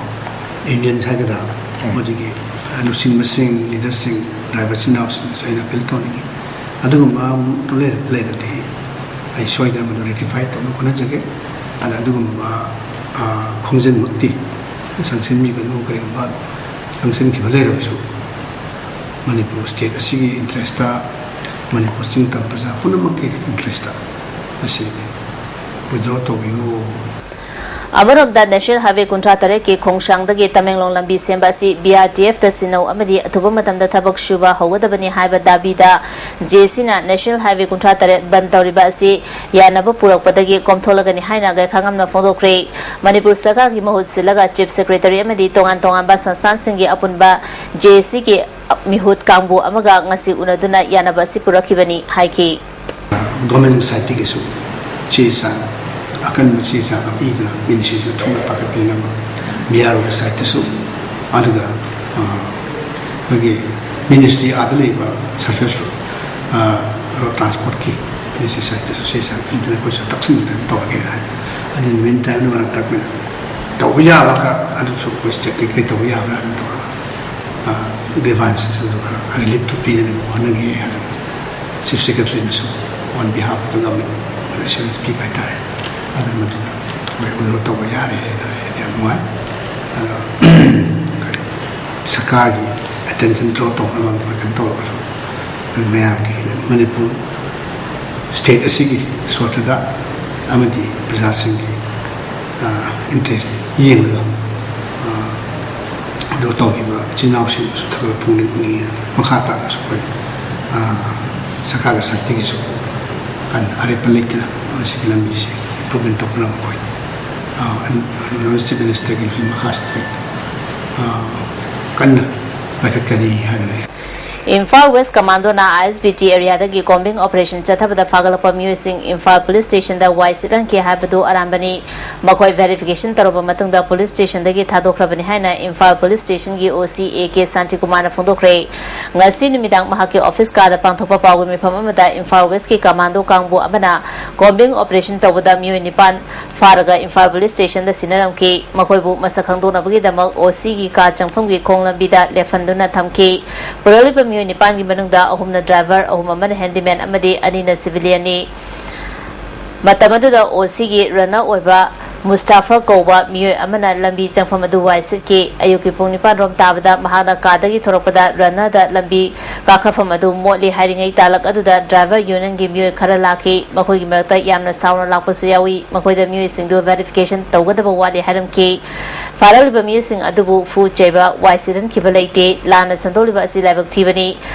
ꯌꯨꯅꯤꯌꯟ ꯍꯥꯏꯒꯗ꯭ꯔꯥ, ꯃꯗꯨꯒꯤ ꯂꯨꯆꯤꯡꯕꯁꯤꯡ, ꯂꯤꯗꯔꯁꯤꯡ, ꯗ꯭ꯔꯥꯏꯚꯔ ꯏꯆꯤꯟ ꯏꯅꯥꯎꯁꯤꯡꯗꯁꯨ ꯑꯩꯅ ꯑꯄꯤꯜ ꯇꯧꯅꯤꯡꯉꯤ꯫ ꯑꯗꯨꯒꯨꯝꯕ ꯂꯩꯔꯗꯤ ꯑꯩ ꯁꯣꯏꯗꯅ ꯃꯗꯨ ꯔꯦꯛꯇꯤꯐꯥꯏ ꯇꯧꯅꯕ ꯍꯣꯠꯅꯖꯒꯦ꯫ ꯑꯗ ꯑꯗꯨꯒꯨꯝꯕ ꯈꯣꯡꯖꯦꯜꯃꯛꯇꯤ ꯆꯪꯁꯤꯟꯕꯤꯒꯅꯨ꯫ ꯀꯔꯤꯒꯨꯝꯕ ꯆꯪꯁꯤꯟꯈꯤꯕ ꯂꯩꯔꯕꯁꯨ ꯃꯅꯤꯄꯨꯔ ꯁ꯭ꯇꯦꯠ ꯑꯁꯤꯒꯤ ꯏꯟꯇꯔꯦꯁꯇ, ꯃꯅꯤꯄꯨꯔ ꯆꯤꯡ ꯇꯝ ꯄ꯭ꯔꯖꯥ ꯄꯨꯝꯅꯃꯛꯀꯤ ꯏꯟꯇꯔꯦꯁꯇ ꯃꯁꯤ ꯋꯤꯗ꯭ꯔꯣ ꯇꯧꯕꯤꯌꯨ꯫ ꯑꯃꯔꯣꯝꯗ, ꯅꯦꯁꯅꯦꯜ ꯍꯥꯏꯋꯦ ꯀꯨꯟꯊ꯭ꯔꯥ ꯇꯔꯦꯠꯀꯤ ꯈꯣꯡꯁꯥꯡꯗꯒꯤ ꯇꯃꯦꯡꯂꯣꯡ ꯂꯝꯕꯤ ꯁꯦꯝꯕ ꯑꯁꯤ ꯕꯤ ꯑꯥꯔ ꯇꯤ ꯑꯦꯐꯇ ꯁꯤꯟꯅꯧ ꯑꯃꯗꯤ ꯑꯊꯨꯕ ꯃꯇꯝꯗ ꯊꯕꯛ ꯁꯨꯕ ꯍꯧꯒꯗꯕꯅꯤ ꯍꯥꯏꯕ ꯗꯥꯕꯤꯗ ꯖꯦ ꯑꯦ ꯁꯤꯅ ꯅꯦꯁꯅꯦꯜ ꯍꯥꯏꯋꯦ ꯀꯨꯟꯊ꯭ꯔꯥ ꯇꯔꯦꯠ ꯕꯟ ꯇꯧꯔꯤꯕ ꯑꯁꯤ ꯌꯥꯅꯕ ꯄꯨꯔꯛꯄꯗꯒꯤ ꯀꯣꯝꯊꯣꯛꯂꯒꯅꯤ ꯍꯥꯏꯅ ꯒꯩꯈꯥꯉꯝꯅ ꯐꯣꯡꯗꯣꯛꯈ꯭ꯔꯦ꯫ ꯃꯅꯤꯄꯨꯔ ꯁꯔꯀꯥꯔꯒꯤ ꯃꯍꯨꯠ ꯁꯤꯜꯂꯒ ꯆꯤꯐ ꯁꯦꯀ꯭ꯔꯦꯇꯔꯤ ꯑꯃꯗꯤ ꯇꯣꯉꯥꯟ ꯇꯣꯉꯥꯟꯕ ꯁꯪꯁꯊꯥꯟꯁꯤꯡꯒꯤ ꯑꯄꯨꯟꯕ ꯖꯦ ꯑꯦ ꯁꯤꯒꯤ ꯃꯤꯍꯨꯠ ꯀꯥꯡꯕꯨ ꯑꯃꯒ ꯉꯁꯤ ꯎꯅꯗꯨꯅ ꯌꯥꯅꯕ ꯑꯁꯤ ꯄꯨꯔꯛꯈꯤꯕꯅꯤ ꯍꯥꯏꯈꯤ꯫ ꯒꯣꯔꯃꯦꯟ ꯁꯥꯏꯠꯇꯒꯤꯁꯨ ꯆꯦ ꯆꯥꯡ ꯑꯀꯟꯕ ꯆꯦ ꯆꯥꯡ ꯑꯃ ꯏꯗꯨꯅ ꯃꯤꯅꯤꯁꯇ꯭ꯔꯤꯁꯤꯗ ꯊꯨꯅ ꯄꯥꯏꯈꯠꯄꯤꯅꯕ, ꯕꯤ ꯑꯥꯔ ꯑꯣꯒꯤ ꯁꯥꯏꯠꯇꯁꯨ, ꯑꯗꯨꯒ ꯑꯩꯈꯣꯏꯒꯤ ꯃꯤꯅꯤꯁꯇ꯭ꯔꯤ ꯑꯥꯗ ꯂꯩꯕ ꯁꯔꯐꯦꯁ ꯔꯣꯗ ꯇ꯭ꯔꯥꯟꯁꯄꯣꯔꯠꯀꯤ ꯃꯤꯅꯤꯁꯇ꯭ꯔꯤ ꯁꯥꯏꯠꯇꯁꯨ ꯆꯦ ꯆꯥꯡ ꯏꯗꯨꯅ ꯑꯩꯈꯣꯏꯁꯨ ꯇꯛꯁꯤꯟꯗꯅ ꯇꯧꯔꯒꯦꯅ ꯍꯥꯏ꯫ ꯑꯗꯨ ꯃꯤꯟ ꯇꯥꯏꯝꯗ ꯃꯔꯛꯇ ꯑꯩꯈꯣꯏꯅ ꯇꯧꯕ ꯌꯥꯕ ꯈꯔ ꯑꯗꯨꯁꯨ ꯑꯩꯈꯣꯏ ꯁ꯭ꯇꯦꯠꯇꯒꯤ ꯀꯩ ꯇꯧꯕ ꯌꯥꯕ꯭ꯔꯥ ꯍꯥꯏꯅ ꯇꯧꯔꯒ ꯒ꯭ꯔꯤꯚꯥꯟꯁꯦꯁ ꯑꯗꯨ ꯈꯔ ꯔꯤꯂꯤꯐꯇꯨ ꯄꯤꯅꯅꯕ ꯍꯣꯠꯅꯒꯦ ꯍꯥꯏꯅ ꯆꯤꯐ ꯁꯦꯀ꯭ꯔꯦꯇꯔꯤꯅꯁꯨ on behalf of the government assurance ꯄꯤꯕ ꯍꯥꯏꯇꯥꯔꯦ꯫ ꯑꯗꯨꯅ ꯃꯗꯨꯗ ꯑꯩꯈꯣꯏ ꯑꯣꯏꯔꯣ ꯇꯧꯕ ꯌꯥꯔꯦ ꯍꯥꯏꯅ ꯌꯥꯝ ꯅꯨꯡꯉꯥꯏ꯫ ꯑꯗꯣ ꯀꯔꯤ ꯁꯔꯀꯥꯔꯒꯤ ꯑꯦꯇꯦꯟꯁꯟ ꯗ꯭ꯔꯣ ꯇꯧꯅꯕ ꯀꯩꯅꯣ ꯇꯧꯔꯒꯁꯨ ꯃꯌꯥꯝꯒꯤ ꯃꯅꯤꯄꯨꯔ ꯁ꯭ꯇꯦꯠ ꯑꯁꯤꯒꯤ ꯁꯣꯔꯠꯇꯨꯗ ꯑꯃꯗꯤ ꯄ꯭ꯔꯖꯥꯁꯤꯡꯒꯤ ꯏꯟꯇꯔꯦꯁ ꯌꯦꯡꯂꯒ ꯑꯗꯨ ꯇꯧꯈꯤꯕ ꯏꯆꯤꯟ ꯏꯅꯥꯎꯁꯤꯡꯕꯨꯁꯨ ꯊꯥꯒꯠꯄ ꯐꯣꯡꯅꯤꯡꯕꯅꯤ꯫ ꯃꯈꯥ ꯇꯥꯅꯁꯨ ꯑꯩꯈꯣꯏ ꯁꯔꯀꯥꯔꯒꯤ ꯁꯥꯏꯠꯇꯒꯤꯁꯨ ꯑꯔꯦꯞꯄ ꯂꯩꯇꯅ ꯃꯁꯤꯒꯤ ꯂꯝꯕꯤꯁꯦ ꯏꯝꯄ꯭ꯔꯨꯚꯃꯦꯟ ꯇꯧꯅꯕ ꯑꯩꯈꯣꯏ ꯆꯤꯐ ꯃꯤꯅꯤꯁꯇꯔꯒꯤ ꯃꯈꯥꯁꯤꯗ ꯑꯩꯈꯣꯏ ꯀꯟꯅ ꯄꯥꯏꯈꯠꯀꯅꯤ ꯍꯥꯏꯅ ꯂꯩ꯫ ꯏꯝꯐꯥꯜ ꯋꯦꯁ ꯀꯃꯥꯟꯗꯣꯅ ꯑꯥꯏ ꯑꯦꯁ ꯕꯤ ꯇꯤ ꯑꯦꯔꯤꯌꯥꯗꯒꯤ ꯀꯣꯝꯕꯤꯡ ꯑꯣꯄꯔꯦꯁꯟ ꯆꯠꯊꯕꯗ ꯐꯥꯒꯠꯂꯛꯄ ꯃꯤꯑꯣꯏꯁꯤꯡ ꯏꯝꯐꯥꯜ ꯄꯨꯂꯤꯁ ꯁ꯭ꯇꯦꯁꯟꯗ ꯋꯥꯏ ꯁꯤꯠꯍꯟꯈꯤ ꯍꯥꯏꯕꯗꯨ ꯑꯔꯥꯟꯕꯅꯤ꯫ ꯃꯈꯣꯏ ꯚꯦꯔꯤꯐꯤꯀꯦꯁꯟ ꯇꯧꯔꯕ ꯃꯇꯨꯡꯗ ꯄꯨꯂꯤꯁ ꯁ꯭ꯇꯦꯁꯟꯗꯒꯤ ꯊꯥꯗꯣꯛꯈ꯭ꯔꯕꯅꯤ ꯍꯥꯏꯅ ꯏꯝꯐꯥꯜ ꯄꯨꯂꯤꯁ ꯁ꯭ꯇꯦꯁꯟꯒꯤ ꯑꯣ ꯁꯤ ꯑꯦ ꯀꯦ ꯁꯥꯟꯇꯤꯀꯨꯃꯥꯔꯅ ꯐꯣꯡꯗꯣꯛꯈ꯭ꯔꯦ꯫ ꯉꯁꯤ ꯅꯨꯃꯤꯗꯥꯡ ꯃꯍꯥꯛꯀꯤ ꯑꯣꯐꯤꯁ ꯀꯥꯗ ꯄꯥꯡꯊꯣꯛꯄ ꯄꯥꯎꯒꯤ ꯃꯤꯐꯝ ꯑꯃꯗ ꯏꯝꯐꯥꯜ ꯋꯦꯁꯀꯤ ꯀꯃꯥꯟꯗꯣ ꯀꯥꯡꯕꯨ ꯑꯃꯅ ꯀꯣꯝꯕꯤꯡ ꯑꯣꯄꯔꯦꯁꯟ ꯇꯧꯕꯗ ꯃꯤꯑꯣꯏ ꯅꯤꯄꯥꯟ ꯐꯥꯔꯒ ꯏꯝꯐꯥꯜ ꯄꯨꯂꯤꯁ ꯁ꯭ꯇꯦꯁꯟꯗ ꯁꯤꯟꯅꯔꯝꯈꯤ꯫ ꯃꯈꯣꯏꯕꯨ ꯃꯁꯛ ꯈꯪꯗꯣꯛꯅꯕꯒꯤꯗꯃꯛ ꯑꯣ ꯁꯤꯒꯤ ꯀꯥ ꯆꯪꯐꯝꯒꯤ ꯈꯣꯡ ꯂꯝꯕꯤꯗ ꯂꯦꯞꯍꯟꯗꯨꯅ ꯊꯝꯈꯤ꯫ ꯄꯨꯔꯛꯂꯤꯕ ꯃꯤꯑꯣꯏ ꯅꯤꯄꯥꯟꯒꯤ ꯃꯅꯨꯡꯗ ꯑꯍꯨꯝꯅ ꯗ꯭ꯔꯥꯏꯚꯔ, ꯑꯍꯨꯝ ꯑꯃꯅ ꯍꯦꯟꯗꯤꯃꯦꯟ ꯑꯃꯗꯤ ꯑꯅꯤꯅ ꯁꯤꯚꯤꯂꯤꯌꯟꯅꯤ꯫ ꯃꯇꯝ ꯑꯗꯨꯗ ꯑꯣ ꯁꯤꯒꯤ ꯔꯟꯅꯔ ꯑꯣꯏꯕ ꯃꯨꯁꯇꯥꯐꯥ ꯀꯧꯕ ꯃꯤꯑꯣꯏ ꯑꯃꯅ ꯂꯝꯕꯤ ꯆꯪꯐꯝ ꯑꯗꯨ ꯋꯥꯏ ꯁꯤꯠꯈꯤ꯫ ꯑꯌꯨꯛꯀꯤ ꯄꯨꯡ ꯅꯤꯄꯥꯟ ꯔꯣꯝ ꯇꯥꯕꯗ ꯃꯍꯥꯛꯅ ꯀꯥꯗꯒꯤ ꯊꯣꯔꯛꯄꯗ ꯔꯟꯅꯔꯗ ꯂꯝꯕꯤ ꯀꯥꯈꯠꯐꯝ ꯑꯗꯨ ꯃꯣꯠꯂꯤ ꯍꯥꯏꯔꯤꯉꯩ ꯇꯥꯂꯛ ꯑꯗꯨꯗ ꯗ꯭ꯔꯥꯏꯚꯔ ꯌꯨꯅꯤꯌꯟꯒꯤ ꯃꯤꯑꯣꯏ ꯈꯔ ꯂꯥꯛꯈꯤ꯫ ꯃꯈꯣꯏꯒꯤ ꯃꯔꯛꯇ ꯌꯥꯝꯅ ꯁꯥꯎꯅ ꯂꯥꯛꯄꯁꯨ ꯌꯥꯎꯏ꯫ ꯃꯈꯣꯏꯗ ꯃꯤꯑꯣꯏꯁꯤꯡꯗꯨ ꯚꯦꯔꯤꯐꯤꯀꯦꯁꯟ ꯇꯧꯒꯗꯕ ꯋꯥꯠꯂꯤ ꯍꯥꯏꯔꯝꯈꯤ꯫ ꯐꯥꯔꯛꯂꯤꯕ ꯃꯤꯑꯣꯏꯁꯤꯡ ꯑꯗꯨꯕꯨ ꯐꯨ ꯆꯩꯕ, ꯋꯥꯏ ꯁꯤꯠꯍꯟꯈꯤꯕ ꯂꯩꯇꯦ꯫ ꯂꯥꯟꯅ ꯁꯟꯗꯣꯛꯂꯤꯕ ꯑꯁꯤ ꯂꯥꯏꯕꯛ ꯊꯤꯕꯅꯤ꯫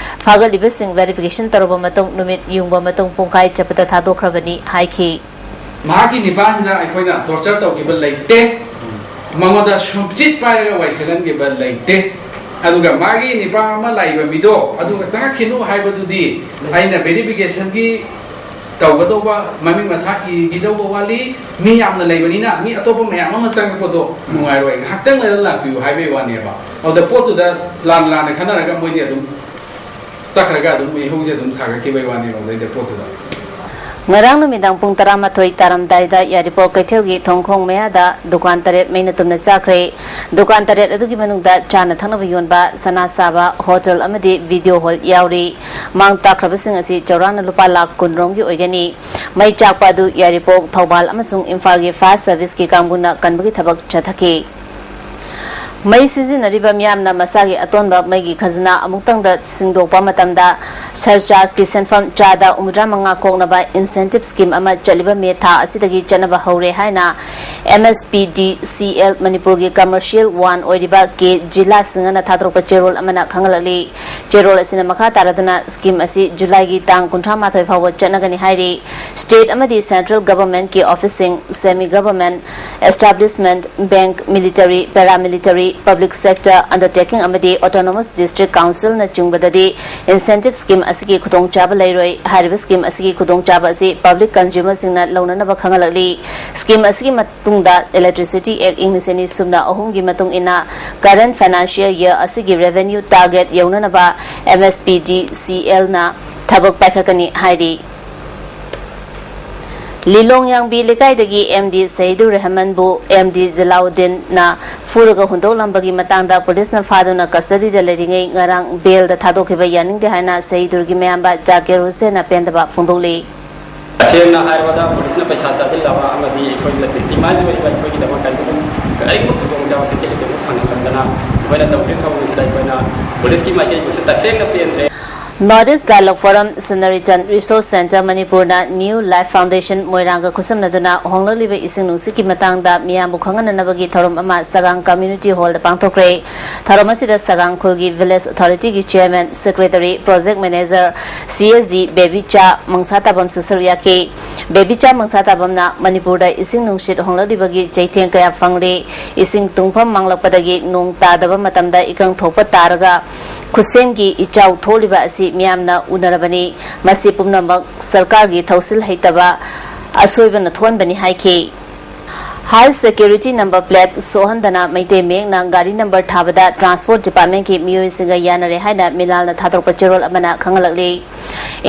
ꯐꯥꯒꯠꯂꯤꯕꯁꯤꯡ ꯚꯦꯔꯤꯐꯤꯀꯦꯁꯟ ꯇꯧꯔꯕ ꯃꯇꯨꯡ ꯅꯨꯃꯤꯠ ꯌꯨꯡꯕ ꯃꯇꯨꯡ ꯄꯨꯡꯈꯥꯏ ꯆꯠꯄꯗ ꯊꯥꯗꯣꯛꯈ꯭ꯔꯕꯅꯤ ꯍꯥꯏꯈꯤ꯫ ꯃꯍꯥꯛꯀꯤ ꯅꯤꯄꯥꯟꯁꯤꯗ ꯑꯩꯈꯣꯏꯅ ꯇꯣꯔꯆꯔ ꯇꯧꯈꯤꯕ ꯂꯩꯇꯦ꯫ ꯃꯉꯣꯟꯗ ꯁꯨꯝꯆꯤꯠ ꯄꯥꯏꯔꯒ ꯋꯥꯏ ꯁꯤꯠꯍꯟꯈꯤꯕ ꯂꯩꯇꯦ꯫ ꯑꯗꯨꯒ ꯃꯥꯒꯤ ꯅꯤꯄꯥ ꯑꯃ ꯂꯥꯛꯏꯕ ꯃꯤꯗꯣ ꯑꯗꯨꯒ ꯆꯪꯉꯛꯈꯤꯅꯨ ꯍꯥꯏꯕꯗꯨꯗꯤ ꯑꯩꯅ ꯚꯦꯔꯤꯐꯤꯀꯦꯁꯟꯒꯤ ꯇꯧꯒꯗꯧꯕ, ꯃꯃꯤꯡ ꯃꯊꯥ ꯏꯒꯗꯧꯕ ꯋꯥꯠꯂꯤ, ꯃꯤ ꯌꯥꯝꯅ ꯂꯩꯕꯅꯤꯅ ꯃꯤ ꯑꯇꯣꯞꯄ ꯃꯌꯥꯝ ꯑꯃ ꯆꯪꯉꯛꯄꯗꯣ ꯅꯨꯡꯉꯥꯏꯔꯣꯏ, ꯉꯥꯏꯍꯥꯛꯇꯪ ꯂꯩꯔ ꯂꯥꯛꯄꯤꯌꯨ ꯍꯥꯏꯕꯒꯤ ꯋꯥꯅꯦꯕ꯫ ꯑꯗꯨꯗ ꯄꯣꯠꯇꯨꯗ ꯂꯥꯟ ꯂꯥꯟꯅ ꯈꯟꯅꯔꯒ ꯃꯣꯏꯗꯤ ꯑꯗꯨꯝ ꯆꯠꯈ꯭ꯔꯒ ꯑꯗꯨꯝ ꯏꯍꯧꯁꯦ ꯑꯗꯨꯝ ꯁꯥꯒꯠꯈꯤꯕꯒꯤ ꯋꯥꯅꯦꯕ ꯑꯗꯩꯗ ꯄꯣꯠꯇꯨꯗ꯫ ꯉꯔꯥꯡ ꯅꯨꯃꯤꯗꯥꯡ ꯄꯨꯡ ꯇꯔꯥꯃꯥꯊꯣꯏ ꯇꯥꯔꯝꯗꯥꯏꯗ ꯌꯥꯏꯔꯤꯄꯣꯛ ꯀꯩꯊꯦꯜꯒꯤ ꯊꯣꯡꯈꯣꯡ ꯃꯌꯥꯗ ꯗꯨꯀꯥꯟ ꯇꯔꯦꯠ ꯃꯩꯅ ꯇꯨꯝꯅ ꯆꯥꯛꯈ꯭ꯔꯦ꯫ ꯗꯨꯀꯥꯟ ꯇꯔꯦꯠ ꯑꯗꯨꯒꯤ ꯃꯅꯨꯡꯗ ꯆꯥꯅ ꯊꯛꯅꯕ ꯌꯣꯟꯕ, ꯁꯅꯥ ꯁꯥꯕ, ꯍꯣꯇꯦꯜ ꯑꯃꯗꯤ ꯚꯤꯗꯤꯑꯣ ꯍꯣꯜ ꯌꯥꯎꯔꯤ꯫ ꯃꯥꯡ ꯇꯥꯛꯈ꯭ꯔꯕꯁꯤꯡ ꯑꯁꯤ ꯆꯥꯎꯔꯥꯛꯅ ꯂꯨꯄꯥ ꯂꯥꯈ ꯀꯨꯟ ꯔꯣꯝꯒꯤ ꯑꯣꯏꯒꯅꯤ꯫ ꯃꯩ ꯆꯥꯛꯄ ꯑꯗꯨ ꯌꯥꯏꯔꯤꯄꯣꯛ, ꯊꯧꯕꯥꯜ ꯑꯃꯁꯨꯡ ꯏꯝꯐꯥꯜꯒꯤ ꯐꯥꯌꯔ ꯁꯔꯚꯤꯁꯀꯤ ꯀꯥꯡꯕꯨꯅ ꯀꯟꯕꯒꯤ ꯊꯕꯛ ꯆꯠꯊꯈꯤ꯫ ꯃꯩ ꯁꯤꯖꯤꯟꯅꯔꯤꯕ ꯃꯤꯌꯥꯝꯅ ꯃꯁꯥꯒꯤ ꯑꯇꯣꯟꯕ ꯃꯩꯒꯤ ꯈꯖꯅꯥ ꯑꯃꯨꯛꯇꯪꯗ ꯁꯤꯡꯗꯣꯛꯄ ꯃꯇꯝꯗ ꯁꯔꯆꯥꯔꯖꯀꯤ ꯁꯦꯟꯐꯝ ꯆꯥꯗ ꯍꯨꯝꯐꯨꯇꯔꯥ ꯃꯉꯥ ꯀꯣꯛꯅꯕ ꯏꯟꯁꯦꯟꯇꯤꯞ ꯁ꯭ꯀꯤꯝ ꯑꯃ ꯆꯠꯂꯤꯕ ꯃꯦ ꯊꯥ ꯑꯁꯤꯗꯒꯤ ꯆꯠꯅꯕ ꯍꯧꯔꯦ ꯍꯥꯏꯅ ꯑꯦꯝ ꯑꯦꯁ ꯄꯤ ꯗꯤ ꯁꯤ ꯑꯦꯜ ꯃꯅꯤꯄꯨꯔꯒꯤ ꯀꯃꯔꯁꯤꯌꯦꯜ ꯋꯥꯟ ꯑꯣꯏꯔꯤꯕ ꯀꯦ ꯖꯤꯂꯥ ꯁꯤꯡꯍꯅ ꯊꯥꯗꯣꯔꯛꯄ ꯆꯦꯔꯣꯜ ꯑꯃꯅ ꯈꯪꯍꯜꯂꯛꯂꯤ꯫ ꯆꯦꯔꯣꯜ ꯑꯁꯤꯅ ꯃꯈꯥ ꯇꯥꯔꯗꯨꯅ ꯁ꯭ꯀꯤꯝ ꯑꯁꯤ ꯖꯨꯂꯥꯏꯒꯤ ꯇꯥꯡ ꯀꯨꯟꯊ꯭ꯔꯥ ꯃꯥꯊꯣꯏ ꯐꯥꯎꯕ ꯆꯠꯅꯒꯅꯤ ꯍꯥꯏꯔꯤ꯫ ꯁ꯭ꯇꯦꯠ ꯑꯃꯗꯤ ꯁꯦꯟꯇ꯭ꯔꯦꯜ ꯒꯚꯔꯟꯃꯦꯟꯠꯀꯤ ꯑꯣꯐꯤꯁꯁꯤꯡ, semi government establishment, bank, military, paramilitary, public sector undertaking ꯑꯃꯗꯤ ꯑꯣꯇꯣꯅꯣꯃꯁ ꯗꯤꯁꯇ꯭ꯔꯤꯛ ꯀꯥꯎꯟꯁꯤꯜꯅꯆꯤꯡꯕꯗꯗꯤ ꯏꯟꯁꯦꯟꯇꯤꯞ ꯁ꯭ꯀꯤꯝ ꯑꯁꯤꯒꯤ ꯈꯨꯗꯣꯡꯆꯥꯕ ꯂꯩꯔꯣꯏ꯫ ꯍꯥꯏꯔꯤꯕ ꯁ꯭ꯀꯤꯝ ꯑꯁꯤꯒꯤ ꯈꯨꯗꯣꯡꯆꯥꯕ ꯑꯁꯤ ꯄꯕ꯭ꯂꯤꯛ ꯀꯟꯖꯨꯃꯔꯁꯤꯡꯅ ꯂꯧꯅꯅꯕ ꯈꯪꯍꯜꯂꯛꯂꯤ꯫ ꯁ꯭ꯀꯤꯝ ꯑꯁꯤꯒꯤ ꯃꯇꯨꯡꯗ ꯏꯂꯦꯛꯇ꯭ꯔꯤꯁꯤꯇꯤ ꯑꯦꯛ ꯏꯪ ꯂꯤꯁꯤꯡ ꯑꯅꯤ ꯁꯨꯞꯅ ꯑꯍꯨꯝꯒꯤ ꯃꯇꯨꯡ ꯏꯟꯅ ꯀꯔꯦꯟꯠ ꯐꯥꯏꯅꯥꯟꯁꯤꯌꯦꯜ ꯌꯔ ꯑꯁꯤꯒꯤ revenue target ꯌꯧꯅꯅꯕ M S P ꯗꯤ ꯁꯤ ꯑꯦꯜꯅ ꯊꯕꯛ ꯄꯥꯏꯈꯠꯀꯅꯤ ꯍꯥꯏꯔꯤ꯫ ꯂꯤꯂꯣꯡ ꯌꯥꯡꯕꯤ ꯂꯩꯀꯥꯏꯗꯒꯤ M D Sahidur ꯔꯦꯍꯃꯟꯕꯨ M D ꯖꯂꯥꯎꯗꯤꯟꯅ ꯐꯨꯔꯒ ꯍꯨꯟꯗꯣꯛꯂꯝꯕꯒꯤ ꯃꯇꯥꯡꯗ ꯄꯨꯂꯤꯁꯅ ꯐꯥꯗꯨꯅ ꯀꯁꯇꯗꯤꯗ ꯂꯩꯔꯤꯉꯩ ꯉꯔꯥꯡ ꯕꯦꯜꯗ ꯊꯥꯗꯣꯛꯈꯤꯕ ꯌꯥꯅꯤꯡꯗꯦ ꯍꯥꯏꯅ ꯁꯍꯤꯗꯨꯔꯒꯤ ꯃꯌꯥꯝꯕ ꯖꯥꯀꯤꯔ ꯍꯨꯁꯦꯟꯅ ꯄꯦꯟꯗꯕ ꯐꯣꯡꯗꯣꯛꯂꯤ꯫ ꯇꯁꯦꯡꯅ ꯍꯥꯏꯔꯕꯗ ꯄꯨꯂꯤꯁꯅ ꯄꯩꯁꯥ ꯆꯥꯁꯤꯜꯂꯕ ꯑꯃꯗꯤ ꯑꯩꯈꯣꯏ ꯚꯤꯛꯇꯤꯃꯥꯏꯖ ꯑꯣꯏꯔꯤꯕ ꯑꯩꯈꯣꯏꯒꯤꯗꯃꯛ ꯀꯔꯤꯒꯨꯝꯕ ꯀꯔꯤꯒꯨꯝꯕ ꯈꯨꯗꯣꯡꯆꯥꯕ ꯐꯦꯁꯤꯂꯤꯇꯤ ꯑꯃ ꯐꯪꯍꯟꯗꯅ ꯑꯩꯈꯣꯏꯅ ꯇꯧꯔꯤꯕ ꯊꯕꯛ ꯑꯁꯤꯗ ꯑꯩꯈꯣꯏꯅ ꯄꯨꯂꯤꯁꯀꯤ ꯃꯥꯏꯀꯩꯕꯨꯁꯨ ꯇꯁꯦꯡꯅ ꯄꯦꯟꯗ꯭ꯔꯦ꯫ North East Dialogue Forum, Samaritan Resource Centre ꯃꯅꯤꯄꯨꯔꯅ New Life Foundation ꯃꯣꯏꯔꯥꯡꯒ ꯈꯨꯠꯁꯝꯅꯗꯨꯅ ꯍꯣꯡꯂꯛꯂꯤꯕ ꯏꯁꯤꯡ ꯅꯨꯡꯁꯤꯠꯀꯤ ꯃꯇꯥꯡꯗ ꯃꯤꯌꯥꯝꯕꯨ ꯈꯪꯍꯟꯅꯅꯕꯒꯤ ꯊꯧꯔꯝ ꯑꯃ ꯁꯒꯥꯡ ꯀꯝꯃ꯭ꯌꯨꯅꯤꯇꯤ ꯍꯣꯜꯗ ꯄꯥꯡꯊꯣꯛꯈ꯭ꯔꯦ꯫ ꯊꯧꯔꯝ ꯑꯁꯤꯗ ꯁꯒꯥꯡ ꯈꯨꯜꯒꯤ ꯚꯤꯂꯦꯖ ꯑꯣꯊꯣꯔꯤꯇꯤꯒꯤ chairman, secretary, project manager, C S ꯗꯤ ꯕꯦꯕꯤꯆꯥ ꯃꯪꯁꯥꯇꯥꯕꯝꯁꯨ ꯁꯔꯨꯛ ꯌꯥꯈꯤ꯫ ꯕꯦꯕꯤꯆꯥ ꯃꯪꯁꯥꯇꯥꯕꯝꯅ ꯃꯅꯤꯄꯨꯔꯗ ꯏꯁꯤꯡ ꯅꯨꯡꯁꯤꯠ ꯍꯣꯡꯂꯛꯂꯤꯕꯒꯤ ꯆꯩꯊꯦꯡ ꯀꯌꯥ ꯐꯪꯂꯤ꯫ ꯏꯁꯤꯡ ꯇꯨꯡꯐꯝ ꯃꯥꯡꯂꯛꯄꯗꯒꯤ ꯅꯣꯡ ꯇꯥꯗꯕ ꯃꯇꯝꯗ ꯏꯀꯪ ꯊꯣꯛꯄ ꯇꯥꯔꯒ ꯈꯨꯠꯁꯦꯝꯒꯤ ꯏꯆꯥꯎ ꯊꯣꯛꯂꯤꯕ ꯑꯁꯤ ꯃꯤꯌꯥꯝꯅ ꯎꯅꯔꯕꯅꯤ꯫ ꯃꯁꯤ ꯄꯨꯝꯅꯃꯛ ꯁꯔꯀꯥꯔꯒꯤ ꯊꯧꯁꯤꯜ ꯍꯩꯇꯕ ꯑꯁꯣꯏꯕꯅ ꯊꯣꯛꯍꯟꯕꯅꯤ ꯍꯥꯏꯈꯤ꯫ High security number plate ꯁꯣꯛꯍꯟꯗꯅ Meitei ꯃꯌꯦꯛꯅ ꯒꯥꯔꯤ ꯅꯝꯕꯔ ꯊꯥꯕꯗ Transport Department ꯀꯤ ꯃꯤꯑꯣꯏꯁꯤꯡꯒ ꯌꯥꯅꯔꯦ ꯍꯥꯏꯅ ꯃꯤꯂꯥꯜꯅ ꯊꯥꯗꯣꯔꯛꯄ ꯆꯦꯔꯣꯜ ꯑꯃꯅ ꯈꯪꯍꯜꯂꯛꯂꯤ꯫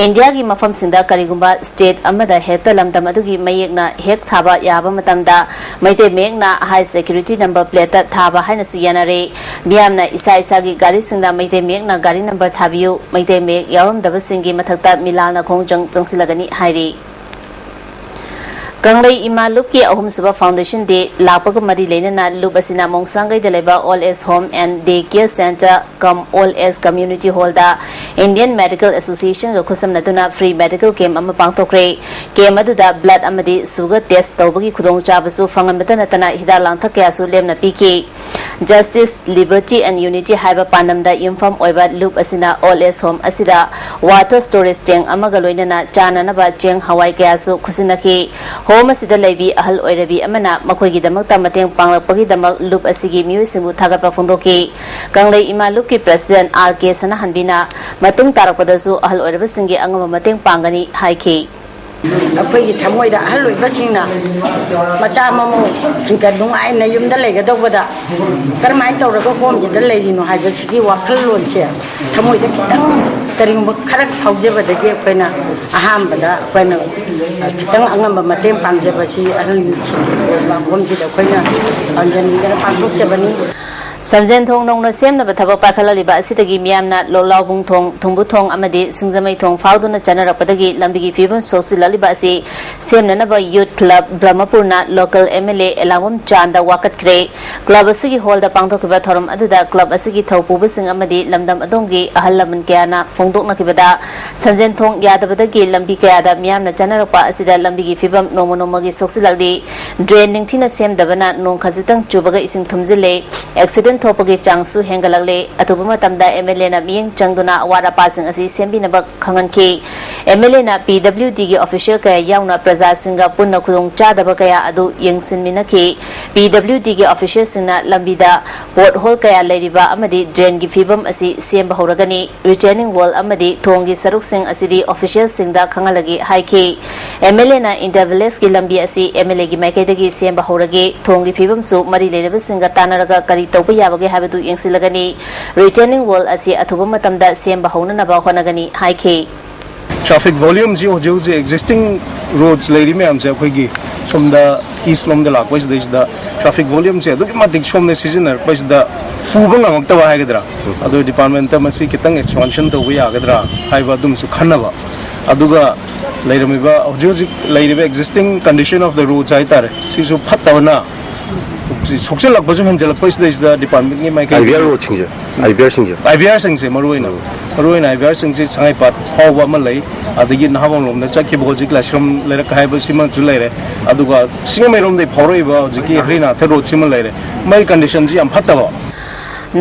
ꯏꯟꯗꯤꯌꯥꯒꯤ ꯃꯐꯝꯁꯤꯡꯗ ꯀꯔꯤꯒꯨꯝꯕ state ꯑꯃꯗ ꯍꯦꯛꯇ ꯂꯝꯗꯝ ꯑꯗꯨꯒꯤ ꯃꯌꯦꯛꯅ ꯍꯦꯛ ꯊꯥꯕ ꯌꯥꯕ ꯃꯇꯝꯗ ꯃꯩꯇꯩ ꯃꯌꯦꯛꯅ high security number plate ꯊꯥꯕ ꯍꯥꯏꯅꯁꯨ ꯌꯥꯅꯔꯦ꯫ ꯃꯤꯌꯥꯝꯅ ꯏꯁꯥ ꯏꯁꯥꯒꯤ ꯒꯥꯔꯤꯁꯤꯡꯗ ꯃꯩꯇꯩ ꯃꯌꯦꯛꯅ ꯒꯥꯔꯤ ꯅꯝꯕꯔ ꯊꯥꯕꯤꯌꯨ, ꯃꯩꯇꯩ ꯃꯌꯦꯛ ꯌꯥꯎꯔꯝꯗꯕꯁꯤꯡꯒꯤ ꯃꯊꯛꯇ ꯃꯤꯂꯥꯜꯅ ꯈꯣꯡꯖꯪ ꯆꯪꯁꯤꯜꯂꯒꯅꯤ ꯍꯥꯏꯔꯤ꯫ ꯀꯪꯂꯩ ꯏꯃꯥ ꯂꯨꯞꯀꯤ ꯑꯍꯨꯝꯁꯨꯕ Foundation Day ꯂꯥꯛꯄꯒ ꯃꯔꯤ ꯂꯩꯅꯅ ꯂꯨꯞ ꯑꯁꯤꯅ ꯃꯣꯡꯁꯥꯡꯒꯩꯗ ꯂꯩꯕ Old Age Home and Day Care Centre cum Old Age Community Hall the Indian Medical Association ꯒ ꯈꯨꯠꯁꯝꯅꯗꯨꯅ free medical camp ꯑꯃ ꯄꯥꯡꯊꯣꯛꯈ꯭ꯔꯦ꯫ Camp ꯑꯗꯨꯗ blood ꯑꯃꯗꯤ sugar test ꯇꯧꯕꯒꯤ ꯈꯨꯗꯣꯡꯆꯥꯕꯁꯨ ꯐꯪꯍꯟꯕꯇ ꯅꯠꯇꯅ ꯍꯤꯗꯥꯛ ꯂꯥꯡꯊꯛ ꯀꯌꯥꯁꯨ ꯂꯦꯝꯅ ꯄꯤꯈꯤ꯫ Justice, Liberty and Unity ꯍꯥꯏꯕ ꯄꯥꯟꯗꯝꯗ ꯌꯨꯝꯐꯝ ꯑꯣꯏꯕ ꯂꯨꯞ ꯑꯁꯤꯅ Old Age Home ꯑꯁꯤꯗ water storage tank ꯑꯃꯒ ꯂꯣꯏꯅꯅ ꯆꯥꯅꯅꯕ ꯆꯦꯡ ꯍꯋꯥꯏ ꯀꯌꯥꯁꯨ ꯈꯨꯠꯁꯤꯟꯅꯈꯤ꯫ Home ꯑꯁꯤꯗ ꯂꯩꯕꯤ ꯑꯍꯜ ꯑꯣꯏꯔꯕꯤ ꯑꯃꯅ ꯃꯈꯣꯏꯒꯤꯗꯃꯛꯇ ꯃꯇꯦꯡ ꯄꯥꯡꯂꯛꯄꯒꯤꯗꯃꯛ ꯂꯨꯞ ꯑꯁꯤꯒꯤ ꯃꯤꯑꯣꯏꯁꯤꯡꯕꯨ ꯊꯥꯒꯠꯄ ꯐꯣꯡꯗꯣꯛꯈꯤ꯫ ꯀꯪꯂꯩ ꯏꯃꯥ ꯂꯨꯞꯀꯤ President R K ꯁꯅꯥꯍꯟꯕꯤꯅ ꯃꯇꯨꯡ ꯇꯥꯔꯛꯄꯗꯁꯨ ꯑꯍꯜ ꯑꯣꯏꯔꯕꯁꯤꯡꯒꯤ ꯑꯉꯝꯕ ꯃꯇꯦꯡ ꯄꯥꯡꯒꯅꯤ ꯍꯥꯏꯈꯤ꯫ ꯑꯩꯈꯣꯏꯒꯤ ꯊꯃꯣꯏꯗ ꯑꯍꯜ ꯑꯣꯏꯕꯁꯤꯡꯅ ꯃꯆꯥ ꯃꯃꯧꯁꯤꯡꯒ ꯅꯨꯡꯉꯥꯏꯅ ꯌꯨꯝꯗ ꯂꯩꯒꯗꯧꯕꯗ ꯀꯔꯝꯍꯥꯏꯅ ꯇꯧꯔꯒ ꯍꯣꯝꯁꯤꯗ ꯂꯩꯔꯤꯅꯣ ꯍꯥꯏꯕꯁꯤꯒꯤ ꯋꯥꯈꯜꯂꯣꯟꯁꯦ ꯊꯃꯣꯏꯗ ꯈꯤꯇꯪ ꯀꯔꯤꯒꯨꯝꯕ ꯈꯔ ꯐꯥꯎꯖꯕꯗꯒꯤ ꯑꯩꯈꯣꯏꯅ ꯑꯍꯥꯟꯕꯗ ꯑꯩꯈꯣꯏꯅ ꯈꯤꯇꯪ ꯑꯉꯝꯕ ꯃꯇꯦꯡ ꯄꯥꯡꯖꯕꯁꯤ ꯑꯍꯜꯁꯤꯡꯒꯤ ꯑꯣꯏꯕ ꯍꯣꯝꯁꯤꯗ ꯑꯩꯈꯣꯏꯅ ꯄꯥꯝꯖꯅꯤꯡꯗꯅ ꯄꯥꯡꯊꯣꯛꯆꯕꯅꯤ꯫ ꯁꯟꯖꯦꯟ ꯊꯣꯡ ꯅꯧꯅ ꯁꯦꯝꯅꯕ ꯊꯕꯛ ꯄꯥꯏꯈꯠꯂꯛꯂꯤꯕ ꯑꯁꯤꯗꯒꯤ ꯃꯤꯌꯥꯝꯅ ꯂꯣꯛꯂꯥꯎꯕꯨꯡ ꯊꯣꯡ, ꯊꯨꯝꯕꯨ ꯊꯣꯡ ꯑꯃꯗꯤ ꯁꯤꯡꯖꯃꯩ ꯊꯣꯡ ꯐꯥꯎꯗꯨꯅ ꯆꯠꯅꯔꯛꯄꯗꯒꯤ ꯂꯝꯕꯤꯒꯤ ꯐꯤꯕꯝ ꯁꯣꯛꯆꯤꯜꯂꯛꯂꯤꯕ ꯑꯁꯤ ꯁꯦꯝꯅꯅꯕ Youth Club ꯕ꯭ꯔꯍꯃꯄꯨꯔꯅ local M L A Elangbam Chand ꯋꯥꯀꯠꯈ꯭ꯔꯦ꯫ Club ꯑꯁꯤꯒꯤ hall ꯗ ꯄꯥꯡꯊꯣꯛꯈꯤꯕ ꯊꯧꯔꯝ ꯑꯗꯨꯗ club ꯑꯁꯤꯒꯤ ꯊꯧꯄꯨꯕꯁꯤꯡ ꯑꯃꯗꯤ ꯂꯝꯗꯝ ꯑꯗꯣꯝꯒꯤ ꯑꯍꯜ ꯂꯃꯟ ꯀꯌꯥꯅ ꯐꯣꯡꯗꯣꯛꯅꯈꯤꯕꯗ, ꯁꯟꯖꯦꯟ ꯊꯣꯡ ꯌꯥꯗꯕꯗꯒꯤ ꯂꯝꯕꯤ ꯀꯌꯥꯗ ꯃꯤꯌꯥꯝꯅ ꯆꯠꯅꯔꯛꯄ ꯑꯁꯤꯗ ꯂꯝꯕꯤꯒꯤ ꯐꯤꯕꯝ ꯅꯣꯡꯃ ꯅꯣꯡꯃꯒꯤ ꯁꯣꯛꯆꯤꯜꯂꯛꯂꯤ꯫ Drain ꯅꯤꯡꯊꯤꯅ ꯁꯦꯝꯗꯕꯅ ꯅꯣꯡ ꯈꯖꯤꯛꯇꯪ ꯆꯨꯕꯒ ꯏꯁꯤꯡ ꯊꯨꯝꯖꯤꯜꯂꯦ꯫ Accident ꯊꯣꯛꯄꯒꯤ ꯆꯥꯡꯁꯨ ꯍꯦꯟꯒꯠꯂꯛꯂꯦ꯫ ꯑꯊꯨꯕ ꯃꯇꯝꯗ MLAꯅ ꯃꯤꯠꯌꯦꯡ ꯆꯪꯗꯨꯅ ꯑꯋꯥꯠ ꯑꯄꯥꯁꯤꯡ ꯑꯁꯤ ꯁꯦꯝꯕꯤꯅꯕ ꯈꯪꯍꯟꯈꯤ꯫ MLAꯅ PWDꯒꯤ official ꯀꯌꯥ ꯌꯥꯎꯅ ꯄ꯭ꯔꯖꯥꯁꯤꯡꯒ ꯄꯨꯟꯅ ꯈꯨꯗꯣꯡꯆꯥꯗꯕ ꯀꯌꯥ ꯑꯗꯨ ꯌꯦꯡꯁꯤꯟꯃꯤꯟꯅꯈꯤ꯫ PWDꯒꯤ officialꯁꯤꯡꯅ ꯂꯝꯕꯤꯗ pothole ꯀꯌꯥ ꯂꯩꯔꯤꯕ ꯑꯃꯗꯤ drainꯒꯤ ꯐꯤꯕꯝ ꯑꯁꯤ ꯁꯦꯝꯕ ꯍꯧꯔꯒꯅꯤ꯫ Retaining wall ꯑꯃꯗꯤ ꯊꯣꯡꯒꯤ ꯁꯔꯨꯛꯁꯤꯡ ꯑꯁꯤꯗꯤ officialꯁꯤꯡꯗ ꯈꯪꯍꯜꯂꯒꯦ ꯍꯥꯏꯈꯤ꯫ MLAꯅ Inter Villageꯀꯤ ꯂꯝꯕꯤ ꯑꯁꯤ MLAꯒꯤ ꯃꯥꯏꯀꯩꯗꯒꯤ ꯁꯦꯝꯕ ꯍꯧꯔꯒꯦ꯫ ꯊꯣꯡꯒꯤ ꯐꯤꯕꯝꯁꯨ ꯃꯔꯤ ꯂꯩꯅꯕꯁꯤꯡꯒ ꯇꯥꯟꯅꯔꯒ ꯀꯔꯤ ꯇꯧꯕ ꯌꯥꯕꯒꯦ ꯍꯥꯏꯕꯗꯨ ꯌꯦꯡꯁꯤꯜꯂꯒꯅꯤ꯫ Retaining wall ꯑꯁꯤ ꯑꯊꯨꯕ ꯃꯇꯝꯗ ꯁꯦꯝꯕ ꯍꯧꯅꯅꯕ ꯍꯣꯠꯅꯒꯅꯤ ꯍꯥꯏꯈꯤ꯫ Traffic volumeꯁꯤ ꯍꯧꯖꯤꯛ ꯍꯧꯖꯤꯛ existing roads ꯂꯩꯔꯤ ꯃꯌꯥꯝꯁꯦ ꯑꯩꯈꯣꯏꯒꯤ ꯁꯣꯝꯗ east ꯂꯣꯝꯗ ꯂꯥꯛꯄꯁꯤꯗꯩꯁꯤꯗ traffic volumeꯁꯦ ꯑꯗꯨꯛꯀꯤ ꯃꯇꯤꯛ ꯁꯣꯝꯗ ꯁꯤꯖꯤꯟꯅꯔꯛꯄꯁꯤꯗ ꯄꯨꯕ ꯉꯝꯃꯛꯇꯕ ꯍꯥꯏꯒꯗ꯭ꯔꯥ, ꯑꯗꯣ departmentꯇ ꯃꯁꯤ ꯈꯤꯇꯪ expansion ꯇꯧꯕ ꯌꯥꯒꯗ꯭ꯔꯥ ꯍꯥꯏꯕ ꯑꯗꯨꯝꯁꯨ ꯈꯟꯅꯕ꯫ ꯑꯗꯨꯒ ꯂꯩꯔꯝꯃꯤꯕ ꯍꯧꯖꯤꯛ ꯍꯧꯖꯤꯛ ꯂꯩꯔꯤꯕ existing condition of the roads ꯍꯥꯏꯇꯥꯔꯦ, ꯁꯤꯁꯨ ꯐꯠꯇꯕꯅ ꯁꯣꯛꯆꯤꯜꯂꯛꯄꯁꯨ ꯍꯦꯟꯖꯜꯂꯛꯄꯁꯤꯗꯩꯁꯤꯗ departmentꯀꯤ ꯃꯥꯏꯀꯩ IVR roadꯁꯤꯡꯁꯦ IVRꯁꯤꯡꯁꯦ IVRꯁꯤꯡꯁꯦ ꯃꯔꯨꯑꯣꯏꯅ ꯃꯔꯨꯑꯣꯏꯅ IVRꯁꯤꯡꯁꯦ ꯁꯉꯥꯏꯄꯥꯠ ꯐꯥꯎꯕ ꯑꯃ ꯂꯩ, ꯑꯗꯒꯤ ꯅꯍꯥꯕꯝ ꯂꯣꯝꯗ ꯆꯠꯈꯤꯕ ꯍꯧꯖꯤꯛ ꯂꯥꯏꯁ꯭ꯔꯝ ꯂꯩꯔꯛ ꯍꯥꯏꯕꯁꯤꯃꯁꯨ ꯂꯩꯔꯦ, ꯑꯗꯨꯒ ꯆꯤꯡꯃꯩꯔꯣꯝꯗꯒꯤ ꯐꯥꯎꯔꯛꯏꯕ ꯍꯧꯖꯤꯛꯀꯤ ꯍꯔꯤꯅꯥꯊ roadꯁꯤꯃ ꯂꯩꯔꯦ꯫ ꯃꯩ conditionꯁꯤ ꯌꯥꯝ ꯐꯠꯇꯕ꯫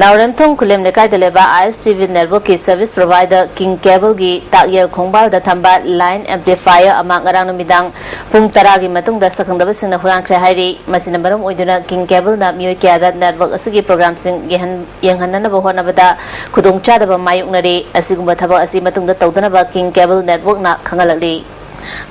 ꯅꯥꯎꯔꯦꯝꯊꯣꯡ ꯈꯨꯂꯦꯝ ꯂꯩꯀꯥꯏꯗ ꯂꯩꯕ ISTV networkꯀꯤ service provider King Cableꯒꯤ ꯇꯥꯛꯌꯦꯜ ꯈꯣꯡꯕꯥꯜꯗ ꯊꯝꯕ line amplifier ꯑꯃ ꯉꯔꯥꯡ ꯅꯨꯃꯤꯗꯥꯡ ꯄꯨꯡ ꯇꯔꯥꯒꯤ ꯃꯇꯨꯡꯗ ꯁꯛꯈꯪꯗꯕꯁꯤꯡꯅ ꯍꯨꯔꯥꯟꯈ꯭ꯔꯦ ꯍꯥꯏꯔꯤ꯫ ꯃꯁꯤꯅ ꯃꯔꯝ ꯑꯣꯏꯗꯨꯅ King Cableꯅ ꯃꯤꯑꯣꯏ ꯀꯌꯥꯗ network ꯑꯁꯤꯒꯤ programꯁꯤꯡ ꯌꯦꯡꯍꯟ- ꯌꯦꯡꯍꯟꯅꯅꯕ ꯍꯣꯠꯅꯕꯗ ꯈꯨꯗꯣꯡꯆꯥꯗꯕ ꯃꯥꯌꯣꯛꯅꯔꯦ꯫ ꯑꯁꯤꯒꯨꯝꯕ ꯊꯕꯛ ꯑꯁꯤ ꯃꯇꯨꯡꯗ ꯇꯧꯗꯅꯕ King Cable networkꯅ ꯈꯪꯍꯜꯂꯛꯂꯤ꯫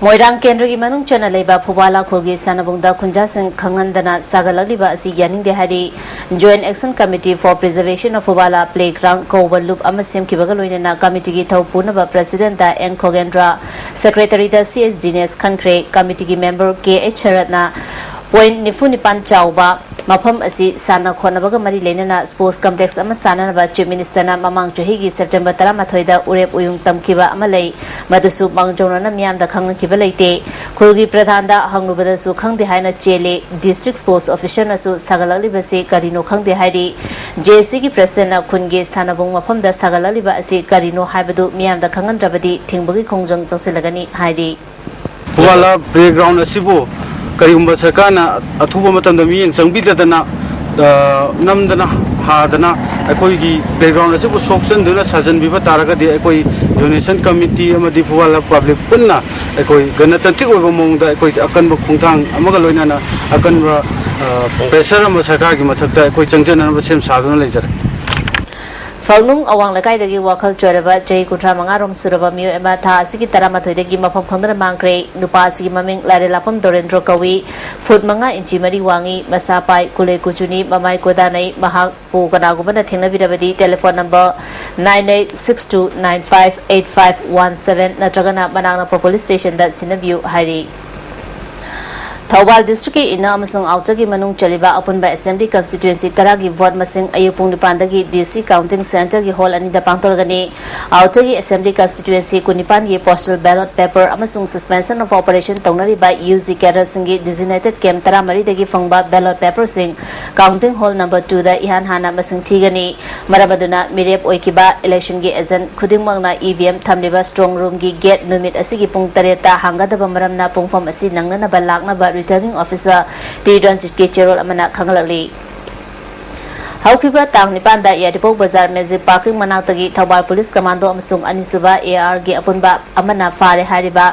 ꯃꯣꯏꯔꯥꯡ ꯀꯦꯟꯗ꯭ꯔꯒꯤ ꯃꯅꯨꯡ ꯆꯟꯅ ꯂꯩꯕ ꯐꯨꯕꯥꯂꯥ ꯈꯨꯜꯒꯤ ꯁꯥꯟꯅꯕꯨꯡꯗ ꯈꯨꯟꯖꯥꯁꯤꯡ ꯈꯪꯍꯟꯗꯅ ꯁꯥꯒꯠꯂꯛꯂꯤꯕ ꯑꯁꯤ ꯌꯥꯅꯤꯡꯗꯦ ꯍꯥꯏꯔꯤ꯫ Joint Action Committee for Preservation of Fubala Playground ꯀꯧꯕ ꯂꯨꯞ ꯑꯃ ꯁꯦꯝꯈꯤꯕꯒ ꯂꯣꯏꯅꯅ committeeꯒꯤ ꯊꯧ ꯄꯨꯅꯕ presidentꯇ N ꯈꯣꯒꯦꯟꯗ꯭ꯔ, secretaryꯗ C H ꯗꯤꯅꯦꯁ ꯈꯟꯈ꯭ꯔꯦ꯫ Committeeꯒꯤ member K H ꯁꯔꯠꯅ point ꯅꯤꯐꯨ ꯅꯤꯄꯥꯟ ꯆꯥꯎꯕ ꯃꯐꯝ ꯑꯁꯤ ꯁꯥꯟꯅ ꯈꯣꯠꯅꯕꯒ ꯃꯔꯤ ꯂꯩꯅꯅ sports complex ꯑꯃ ꯁꯥꯅꯅꯕ Chief Ministerꯅ ꯃꯃꯥꯡ ꯆꯍꯤꯒꯤ September ꯇꯔꯥꯃꯥꯊꯣꯏꯗ ꯎꯔꯦꯞ ꯎꯌꯨꯡ ꯇꯝꯈꯤꯕ ꯑꯃ ꯂꯩ꯫ ꯃꯗꯨꯁꯨ ꯃꯥꯡꯖꯧꯅꯅ ꯃꯤꯌꯥꯝꯗ ꯈꯪꯍꯟꯈꯤꯕ ꯂꯩꯇꯦ꯫ ꯈꯨꯜꯒꯤ ꯄ꯭ꯔꯙꯥꯟꯗ ꯍꯪꯂꯨꯕꯗꯁꯨ ꯈꯪꯗꯦ ꯍꯥꯏꯅ ꯆꯦꯜꯂꯤ꯫ District sports officerꯅꯁꯨ ꯁꯥꯒꯠꯂꯛꯂꯤꯕꯁꯤ ꯀꯔꯤꯅꯣ ꯈꯪꯗꯦ ꯍꯥꯏꯔꯤ꯫ JACꯒꯤ presidentꯅ ꯈꯨꯟꯒꯤ ꯁꯥꯟꯅꯕꯨꯡ ꯃꯐꯝꯗ ꯁꯥꯒꯠꯂꯛꯂꯤꯕ ꯑꯁꯤ ꯀꯔꯤꯅꯣ ꯍꯥꯏꯕꯗꯨ ꯃꯤꯌꯥꯝꯗ ꯈꯪꯍꯟꯗ꯭ꯔꯕꯗꯤ ꯊꯤꯡꯕꯒꯤ ꯈꯣꯡꯖꯪ ꯆꯪꯁꯤꯜꯂꯒꯅꯤ ꯍꯥꯏꯔꯤ꯫ ꯐꯨꯕꯥꯂꯥ playground ꯑꯁꯤꯕꯨ ꯀꯔꯤꯒꯨꯝꯕ ꯁꯔꯀꯥꯔꯅ ꯑꯊꯨꯕ ꯃꯇꯝꯗ ꯃꯤꯠꯌꯦꯡ ꯆꯪꯕꯤꯗꯗꯅ, ꯑ, ꯅꯝꯗꯅ ꯁꯥꯗꯅ ꯑꯩꯈꯣꯏꯒꯤ ꯄ꯭ꯂꯦꯒ꯭ꯔꯥꯎꯟ ꯑꯁꯤꯕꯨ ꯁꯣꯛꯆꯟꯗꯨꯅ ꯁꯥꯖꯟꯕꯤꯕ ꯇꯥꯔꯒꯗꯤ ꯑꯩꯈꯣꯏ ꯗꯣꯅꯦꯁꯟ ꯀꯃꯤꯇꯤ ꯑꯃꯗꯤ ꯐꯨꯠꯕꯣꯜ ꯄꯕ꯭ꯂꯤꯛ ꯄꯨꯟꯅ ꯑꯩꯈꯣꯏ ꯒꯅꯇꯟꯇ꯭ꯔꯤꯛ ꯑꯣꯏꯕ ꯃꯑꯣꯡꯗ ꯑꯩꯈꯣꯏ ꯑꯀꯟꯕ ꯈꯣꯡꯊꯥꯡ ꯑꯃꯒ ꯂꯣꯏꯅꯅ ꯑꯀꯟꯕ ꯄ꯭ꯔꯦꯁꯔ ꯑꯃ ꯁꯔꯀꯥꯔꯒꯤ ꯃꯊꯛꯇ ꯑꯩꯈꯣꯏ ꯆꯪꯖꯅꯅꯕ ꯁꯦꯝ ꯁꯥꯗꯨꯅ ꯂꯩꯖꯔꯦ꯫ ꯐꯥꯎꯅꯨꯡ ꯑꯋꯥꯡ ꯂꯩꯀꯥꯏꯗꯒꯤ ꯋꯥꯈꯜ ꯆꯣꯏꯔꯕ ꯆꯍꯤ ꯀꯨꯟꯊ꯭ꯔꯥ ꯃꯉꯥ ꯔꯣꯝ ꯁꯨꯔꯕ ꯃꯤꯑꯣꯏ ꯑꯃ ꯊꯥ ꯑꯁꯤꯒꯤ ꯇꯔꯥꯃꯥꯊꯣꯏꯗꯒꯤ ꯃꯐꯝ ꯈꯪꯗꯅ ꯃꯥꯡꯈ꯭ꯔꯦ꯫ ꯅꯨꯄꯥ ꯑꯁꯤꯒꯤ ꯃꯃꯤꯡ ꯂꯥꯏꯔꯦꯂꯥꯐꯝ ꯗꯣꯔꯦꯟꯗ꯭ꯔꯣ ꯀꯧꯏ꯫ ꯐꯨꯠ ꯃꯉꯥ ꯏꯟꯆꯤ ꯃꯔꯤ ꯋꯥꯡꯏ꯫ ꯃꯁꯥ ꯄꯥꯏ, ꯀꯨꯂꯩ ꯀꯨꯆꯨꯅꯤ꯫ ꯃꯃꯥꯏ ꯀꯣꯗꯥꯅꯩ꯫ ꯃꯍꯥꯛꯄꯨ ꯀꯅꯥꯒꯨꯝꯕꯅ ꯊꯦꯡꯅꯕꯤꯔꯕꯗꯤ telephone number nine eight six two nine five eight five one seven ꯅꯠꯇ꯭ꯔꯒꯅ ꯃꯅꯥꯛ ꯅꯛꯄ ꯄꯨꯂꯤꯁ ꯁ꯭ꯇꯦꯁꯟꯗ ꯁꯤꯟꯅꯕꯤꯌꯨ ꯍꯥꯏꯔꯤ꯫ ꯊꯧꯕꯥꯜ ꯗꯤꯁꯇ꯭ꯔꯤꯛꯀꯤ ꯏꯟꯅꯔ ꯑꯃꯁꯨꯡ ꯑꯥꯎꯇꯔꯒꯤ ꯃꯅꯨꯡ ꯆꯜꯂꯤꯕ ꯑꯄꯨꯟꯕ ꯑꯦꯁꯦꯝꯕ꯭ꯂꯤ ꯀꯟꯁꯇꯤꯇ꯭ꯋꯦꯟꯁꯤ ꯇꯔꯥꯒꯤ ꯚꯣꯠ ꯃꯁꯤꯡ ꯑꯌꯨꯛ ꯄꯨꯡ ꯅꯤꯄꯥꯟꯗꯒꯤ ꯗꯤ ꯁꯤ ꯀꯥꯎꯟꯇꯤꯡ ꯁꯦꯟꯇꯔꯒꯤ ꯍꯣꯜ ꯑꯅꯤꯗ ꯄꯥꯡꯊꯣꯔꯒꯅꯤ꯫ ꯑꯥꯎꯇꯔꯒꯤ ꯑꯦꯁꯦꯝꯕ꯭ꯂꯤ ꯀꯟꯁꯇꯤꯇ꯭ꯋꯦꯟꯁꯤ ꯀꯨꯟꯅꯤꯄꯥꯟꯒꯤ ꯄꯣꯁꯇꯦꯜ ꯕꯦꯂꯣꯠ ꯄꯦꯄꯔ ꯑꯃꯁꯨꯡ ꯁꯁꯄꯦꯟꯁꯟ ꯑꯣꯐ ꯑꯣꯄꯔꯦꯁꯟ ꯇꯧꯅꯔꯤꯕ ꯌꯨ ꯖꯤ ꯀꯦꯗꯔꯁꯤꯡꯒꯤ ꯗꯤꯖꯤꯅꯦꯇꯦꯗ ꯀꯦꯝꯞ ꯇꯔꯥꯃꯔꯤꯗꯒꯤ ꯐꯪꯕ ꯕꯦꯂꯣꯠ ꯄꯦꯄꯔꯁꯤꯡ ꯀꯥꯎꯟꯇꯤꯡ ꯍꯣꯜ ꯅꯝꯕꯔ ꯇꯨꯗ ꯏꯍꯥꯟ ꯍꯥꯟꯅ ꯃꯁꯤꯡ ꯊꯤꯒꯅꯤ꯫ ꯃꯔꯝ ꯑꯗꯨꯅ ꯃꯤꯔꯦꯞ ꯑꯣꯏꯈꯤꯕ ꯏꯂꯦꯛꯁꯟꯒꯤ ꯑꯦꯖꯦꯟꯠ ꯈꯨꯗꯤꯡꯃꯛꯅ ꯏ ꯚꯤ ꯑꯦꯝ ꯊꯝꯂꯤꯕ ꯁ꯭ꯇ꯭ꯔꯣꯡ ꯔꯨꯝꯒꯤ ꯒꯦꯠ ꯅꯨꯃꯤꯠ ꯑꯁꯤꯒꯤ ꯄꯨꯡ ꯇꯔꯦꯠꯇ ꯍꯥꯡꯒꯗꯕ ꯃꯔꯝꯅ ꯄꯨꯡꯐꯝ ꯑꯁꯤ ꯅꯪꯅꯅꯕ ꯂꯥꯛꯅꯕ ꯔꯤꯇꯔꯅꯤꯡ ꯑꯣꯐꯤꯁꯥꯔ ꯇꯤ ꯔꯟꯖꯤꯠꯀꯤ ꯆꯦꯔꯣꯜ ꯑꯃꯅ ꯈꯪꯍꯜꯂꯛꯂꯤ꯫ ꯍꯧꯈꯤꯕ ꯇꯥꯡ ꯅꯤꯄꯥꯟꯗ ꯌꯥꯏꯔꯤꯄꯣꯛ ꯕꯖꯥꯔ ꯃꯦꯖꯤꯛ ꯄꯥꯔꯀꯤꯡ ꯃꯅꯥꯛꯇꯒꯤ ꯊꯧꯕꯥꯜ ꯄꯨꯂꯤꯁ ꯀꯃꯥꯟꯗꯣ ꯑꯃꯁꯨꯡ ꯑꯅꯤꯁꯨꯕ ꯑꯦ ꯑꯥꯔꯒꯤ ꯑꯄꯨꯟꯕ ꯑꯃꯅ ꯐꯥꯔꯦ ꯍꯥꯏꯔꯤꯕ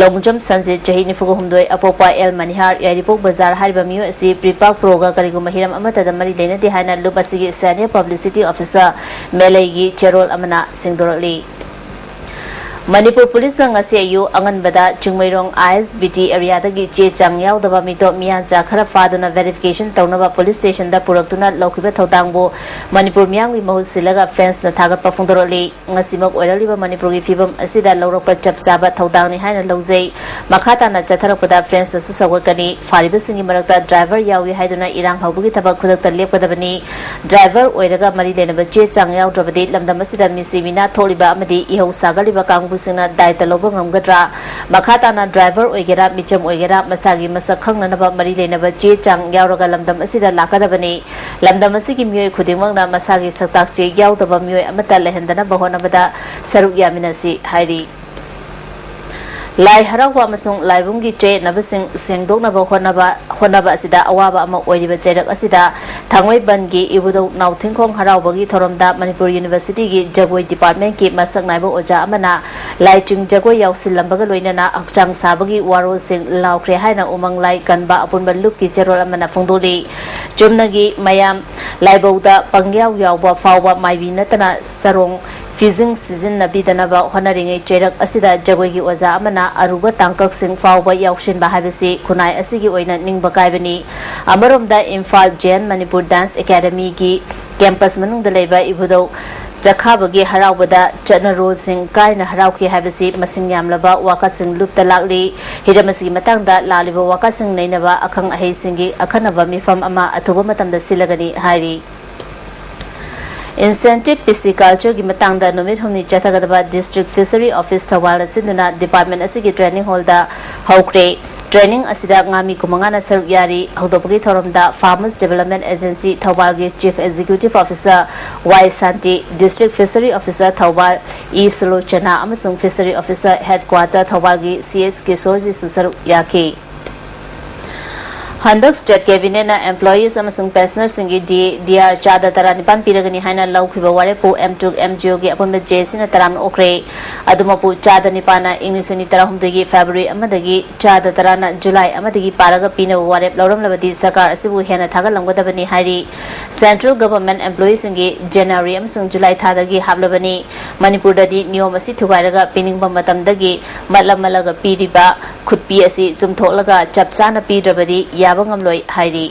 ꯂꯣꯡꯖꯝ ꯁꯟꯖꯤꯠ, ꯆꯍꯤ ꯅꯤꯐꯨꯒ ꯍꯨꯝꯗꯣꯏ, ꯑꯄꯣꯛꯄ ꯑꯦꯜ ꯃꯅꯤꯍꯥꯔ, ꯌꯥꯏꯔꯤꯄꯣꯛ ꯕꯖꯥꯔ ꯍꯥꯏꯔꯤꯕ ꯃꯤꯑꯣꯏ ꯑꯁꯤ ꯄ꯭ꯔꯤꯄꯥꯛ ꯄ꯭ꯔꯣꯒ ꯀꯔꯤꯒꯨꯝꯕ ꯍꯤꯔꯝ ꯑꯃꯠꯇꯗ ꯃꯔꯤ ꯂꯩꯅꯗꯦ ꯍꯥꯏꯅ ꯂꯨꯞ ꯑꯁꯤꯒꯤ ꯁꯦꯅꯤꯌꯔ ꯄꯕ꯭ꯂꯤꯁꯤꯇꯤ ꯑꯣꯐꯤꯁꯥꯔ ꯃꯦꯂꯩꯒꯤ ꯆꯦꯔꯣꯜ ꯑꯃꯅ ꯁꯦꯡꯗꯣꯔꯛꯂꯤ꯫ ꯃꯅꯤꯄꯨꯔ ꯄꯨꯂꯤꯁꯅ ꯉꯁꯤ ꯑꯌꯨꯛ ꯑꯉꯟꯕꯗ ꯆꯤꯡꯃꯩꯔꯣꯡ ꯑꯥꯏ ꯑꯦꯁ ꯕꯤ ꯇꯤ ꯑꯦꯔꯤꯌꯥꯗꯒꯤ ꯆꯦ ꯆꯥꯡ ꯌꯥꯎꯗꯕ ꯃꯤꯇꯣꯞ ꯃꯤꯌꯥꯟꯆꯥ ꯈꯔ ꯐꯥꯗꯨꯅ ꯚꯦꯔꯤꯐꯤꯀꯦꯁꯟ ꯇꯧꯅꯕ ꯄꯨꯂꯤꯁ ꯁ꯭ꯇꯦꯁꯟꯗ ꯄꯨꯔꯛꯇꯨꯅ ꯂꯧꯈꯤꯕ ꯊꯧꯗꯥꯡꯕꯨ ꯃꯅꯤꯄꯨꯔ ꯃꯤꯌꯥꯝꯒꯤ ꯃꯍꯨꯠ ꯁꯤꯜꯂꯒ ꯐꯦꯟꯁꯅ ꯊꯥꯒꯠꯄ ꯐꯣꯡꯗꯣꯔꯛꯂꯤ꯫ ꯉꯁꯤꯃꯛ ꯑꯣꯏꯔꯛꯂꯤꯕ ꯃꯅꯤꯄꯨꯔꯒꯤ ꯐꯤꯕꯝ ꯑꯁꯤꯗ ꯂꯧꯔꯛꯄ ꯆꯞ ꯆꯥꯕ ꯊꯧꯗꯥꯡꯅꯤ ꯍꯥꯏꯅ ꯂꯧꯖꯩ꯫ ꯃꯈꯥ ꯇꯥꯅ ꯆꯠꯊꯔꯛꯄꯗ ꯐꯦꯟꯁꯅꯁꯨ ꯁꯧꯒꯠꯀꯅꯤ꯫ ꯐꯥꯔꯤꯕꯁꯤꯡꯒꯤ ꯃꯔꯛꯇ ꯗ꯭ꯔꯥꯏꯚꯔ ꯌꯥꯎꯏ ꯍꯥꯏꯗꯨꯅ ꯏꯔꯥꯡ ꯍꯧꯕꯒꯤ ꯊꯕꯛ ꯈꯨꯗꯛꯇ ꯂꯦꯞꯀꯗꯕꯅꯤ꯫ ꯗ꯭ꯔꯥꯏꯚꯔ ꯑꯣꯏꯔꯒ ꯃꯔꯤ ꯂꯩꯅꯕ ꯆꯦ ꯆꯥꯡ ꯌꯥꯎꯗ꯭ꯔꯕꯗꯤ ꯂꯝꯗꯝ ꯑꯁꯤꯗ ꯃꯤꯁꯤ ꯃꯤꯅꯥ ꯊꯣꯛꯂꯤꯕ ꯑꯃꯗꯤ ꯏꯍꯧ ꯁꯥꯒꯠꯂꯤꯕ ꯀꯥꯡꯕꯨꯁꯤꯡꯅ ꯗꯥꯏꯇ ꯂꯧꯕ ꯉꯝꯒꯗ꯭ꯔꯥ? ꯃꯈꯥ ꯇꯥꯅ ꯗ꯭ꯔꯥꯏꯚꯔ ꯑꯣꯏꯒꯦꯔꯥ, ꯃꯤꯆꯝ ꯑꯣꯏꯒꯦꯔꯥ, ꯃꯁꯥꯒꯤ ꯃꯁꯛ ꯈꯪꯅꯅꯕ ꯃꯔꯤ ꯂꯩꯅꯕ ꯆꯦ ꯆꯥꯡ ꯌꯥꯎꯔꯒ ꯂꯝꯗꯝ ꯑꯁꯤꯗ ꯂꯥꯛꯀꯗꯕꯅꯤ꯫ ꯂꯝꯗꯝ ꯑꯁꯤꯒꯤ ꯃꯤꯑꯣꯏ ꯈꯨꯗꯤꯡꯃꯛꯅ ꯃꯁꯥꯒꯤ ꯁꯛꯇꯥꯛ ꯆꯦ ꯌꯥꯎꯗꯕ ꯃꯤꯑꯣꯏ ꯑꯃꯠꯇ ꯂꯩꯍꯟꯗꯅꯕ ꯍꯣꯠꯅꯕꯗ ꯁꯔꯨꯛ ꯌꯥꯃꯤꯟꯅꯁꯤ ꯍꯥꯏꯔꯤ꯫ ꯂꯥꯏ ꯍꯔꯥꯎꯕ ꯑꯃꯁꯨꯡ ꯂꯥꯏꯕꯨꯡꯒꯤ ꯆꯌꯦꯠꯅꯕꯁꯤꯡ ꯁꯦꯡꯗꯣꯛꯅꯕ ꯍꯣꯠꯅꯕ ꯍꯣꯠꯅꯕ ꯑꯁꯤꯗ ꯑꯋꯥꯕ ꯑꯃ ꯑꯣꯏꯔꯤꯕ ꯆꯩꯔꯛ ꯑꯁꯤꯗ ꯊꯥꯡꯃꯩꯕꯟꯒꯤ ꯏꯕꯨꯙꯧ ꯅꯥꯎꯊꯤꯡꯈꯣꯡ ꯍꯔꯥꯎꯕꯒꯤ ꯊꯧꯔꯝꯗ ꯃꯅꯤꯄꯨꯔ ꯌꯨꯅꯤꯚꯔꯁꯤꯇꯤꯒꯤ ꯖꯒꯣꯏ ꯗꯤꯄꯥꯔꯠꯃꯦꯟꯀꯤ ꯃꯁꯛ ꯅꯥꯏꯕ ꯑꯣꯖꯥ ꯑꯃꯅ ꯂꯥꯏꯆꯤꯡ ꯖꯒꯣꯏ ꯌꯥꯎꯁꯤꯜꯂꯝꯕꯒ ꯂꯣꯏꯅꯅ ꯍꯛꯆꯥꯡ ꯁꯥꯕꯒꯤ ꯋꯥꯔꯣꯜꯁꯤꯡ ꯂꯥꯎꯈ꯭ꯔꯦ ꯍꯥꯏꯅ ꯎꯃꯪ ꯂꯥꯏ ꯀꯟꯕ ꯑꯄꯨꯟꯕ ꯂꯨꯞꯀꯤ ꯆꯦꯔꯣꯜ ꯑꯃꯅ ꯐꯣꯡꯗꯣꯛꯂꯤ꯫ ꯆꯨꯝꯅꯒꯤ ꯃꯌꯥꯝ ꯂꯥꯏꯕꯧꯗ ꯄꯪꯌꯥꯎ ꯌꯥꯎꯕ ꯐꯥꯎꯕ ꯃꯥꯏꯕꯤ ꯅꯠꯇꯅ ꯁꯔꯣꯡ ꯐꯤꯖꯤꯡ ꯁꯤꯖꯤꯟꯅꯕꯤꯗꯅꯕ ꯍꯣꯠꯅꯔꯤꯉꯩ ꯆꯩꯔꯛ ꯑꯁꯤꯗ ꯖꯒꯣꯏꯒꯤ ꯑꯣꯖꯥ ꯑꯃꯅ ꯑꯔꯨꯕ ꯇꯥꯡꯀꯛꯁꯤꯡ ꯐꯥꯎꯕ ꯌꯥꯎꯁꯤꯟꯕ ꯍꯥꯏꯕꯁꯤ ꯈꯨꯟꯅꯥꯏ ꯑꯁꯤꯒꯤ ꯑꯣꯏꯅ ꯅꯤꯡꯕ ꯀꯥꯏꯕꯅꯤ꯫ ꯑꯃꯔꯣꯝꯗ ꯏꯝꯐꯥꯜ ꯖꯦꯟ ꯃꯅꯤꯄꯨꯔ ꯗꯥꯟꯁ ꯑꯦꯀꯥꯗꯃꯤꯒꯤ ꯀꯦꯝꯄꯁ ꯃꯅꯨꯡꯗ ꯂꯩꯕ ꯏꯕꯨꯙꯧ ꯆꯈꯥꯕꯒꯤ ꯍꯔꯥꯎꯕꯗ ꯆꯠꯅꯔꯣꯜꯁꯤꯡ ꯀꯥꯏꯅ ꯍꯔꯥꯎꯈꯤ ꯍꯥꯏꯕꯁꯤ ꯃꯁꯤꯡ ꯌꯥꯝꯂꯕ ꯋꯥꯀꯠꯁꯤꯡ ꯂꯨꯞꯇ ꯂꯥꯛꯂꯤ꯫ ꯍꯤꯔꯝ ꯑꯁꯤꯒꯤ ꯃꯇꯥꯡꯗ ꯂꯥꯛꯂꯤꯕ ꯋꯥꯀꯠꯁꯤꯡ ꯅꯩꯅꯕ ꯑꯈꯪ ꯑꯍꯩꯁꯤꯡꯒꯤ ꯑꯈꯟꯅꯕ ꯃꯤꯐꯝ ꯑꯃ ꯑꯊꯨꯕ ꯃꯇꯝꯗ ꯁꯤꯜꯂꯒꯅꯤ ꯍꯥꯏꯔꯤ꯫ Incentive Pisciculture ꯒꯤ ꯃꯇꯥꯡꯗ ꯅꯨꯃꯤꯠ ꯍꯨꯝꯅꯤ ꯆꯠꯊꯒꯗꯕ District Fishery Office ꯊꯧꯕꯥꯜꯅ ꯁꯤꯟꯗꯨꯅ department ꯑꯁꯤꯒꯤ training hall ꯗ ꯍꯧꯈ꯭ꯔꯦ꯫ Training ꯑꯁꯤꯗ ꯉꯥꯃꯤ ꯀꯨꯟꯃꯉꯥꯅ ꯁꯔꯨꯛ ꯌꯥꯔꯤ꯫ ꯍꯧꯗꯣꯛꯄꯒꯤ ꯊꯧꯔꯝꯗ Farmers Development Agency ꯊꯧꯕꯥꯜꯒꯤ Chief Executive Officer ꯋꯥꯏ ꯁꯥꯟꯇꯤ, District Fishery Officer Thoubal E ꯁꯨꯂꯣꯆꯅꯥ ꯑꯃꯁꯨꯡ Fishery Officer Headquarter ꯊꯧꯕꯥꯜꯒꯤ C S ꯀꯤꯁꯣꯔꯖꯤꯁꯨ ꯁꯔꯨꯛ ꯌꯥꯈꯤ꯫ ꯍꯟꯗꯛ state cabinet ꯅ employees ꯑꯃꯁꯨꯡ pensioner ꯁꯤꯡꯒꯤ ꯗꯤ ꯑꯦ, ꯗꯤ ꯑꯥꯔ ꯆꯥꯗ ꯇꯔꯥꯅꯤꯄꯥꯟ ꯄꯤꯔꯒꯅꯤ ꯍꯥꯏꯅ ꯂꯧꯈꯤꯕ ꯋꯥꯔꯦꯞꯄꯨ ꯑꯦꯝ ꯇꯨꯛ ꯑꯦꯝ ꯖꯤ ꯑꯣ ꯒꯤ ꯑꯄꯨꯟꯕ ꯖꯦ ꯑꯦ ꯁꯤ ꯅ ꯇꯔꯥꯝꯅ ꯑꯣꯛꯈ꯭ꯔꯦ꯫ ꯑꯗꯨꯃꯛꯄꯨ ꯆꯥꯗ ꯅꯤꯄꯥꯟꯅ ꯏꯪ ꯂꯤꯁꯤꯡ ꯑꯅꯤ ꯇꯔꯥꯍꯨꯝꯗꯣꯏꯒꯤ February ꯑꯃꯗꯒꯤ ꯆꯥꯗ ꯇꯔꯥꯅ July ꯑꯃꯗꯒꯤ ꯄꯥꯔꯒ ꯄꯤꯅꯕ ꯋꯥꯔꯦꯞ ꯂꯧꯔꯝꯂꯕꯗꯤ ꯁꯔꯀꯥꯔ ꯑꯁꯤꯕꯨ ꯍꯦꯟꯅ ꯊꯥꯒꯠꯂꯝꯒꯗꯕꯅꯤ ꯍꯥꯏꯔꯤ꯫ Central Government employee ꯁꯤꯡꯒꯤ January ꯑꯃꯁꯨꯡ July ꯊꯥꯗꯒꯤ ꯍꯥꯞꯂꯕꯅꯤ꯫ ꯃꯅꯤꯄꯨꯔꯗꯗꯤ ꯅꯤꯌꯣꯝ ꯑꯁꯤ ꯊꯨꯒꯥꯏꯔꯒ ꯄꯤꯅꯤꯡꯕ ꯃꯇꯝꯗꯒꯤ ꯃꯠꯂ ꯃꯠꯂꯒ ꯄꯤꯔꯤꯕ ꯈꯨꯠꯄꯤ ꯑꯁꯤ ꯆꯨꯝꯊꯣꯛꯂꯒ ꯆꯞ ꯆꯥꯅ ꯄꯤꯗ꯭ꯔꯕꯗꯤ ꯌꯥꯕ ꯉꯝꯂꯣꯏ ꯍꯥꯏꯔꯤ꯫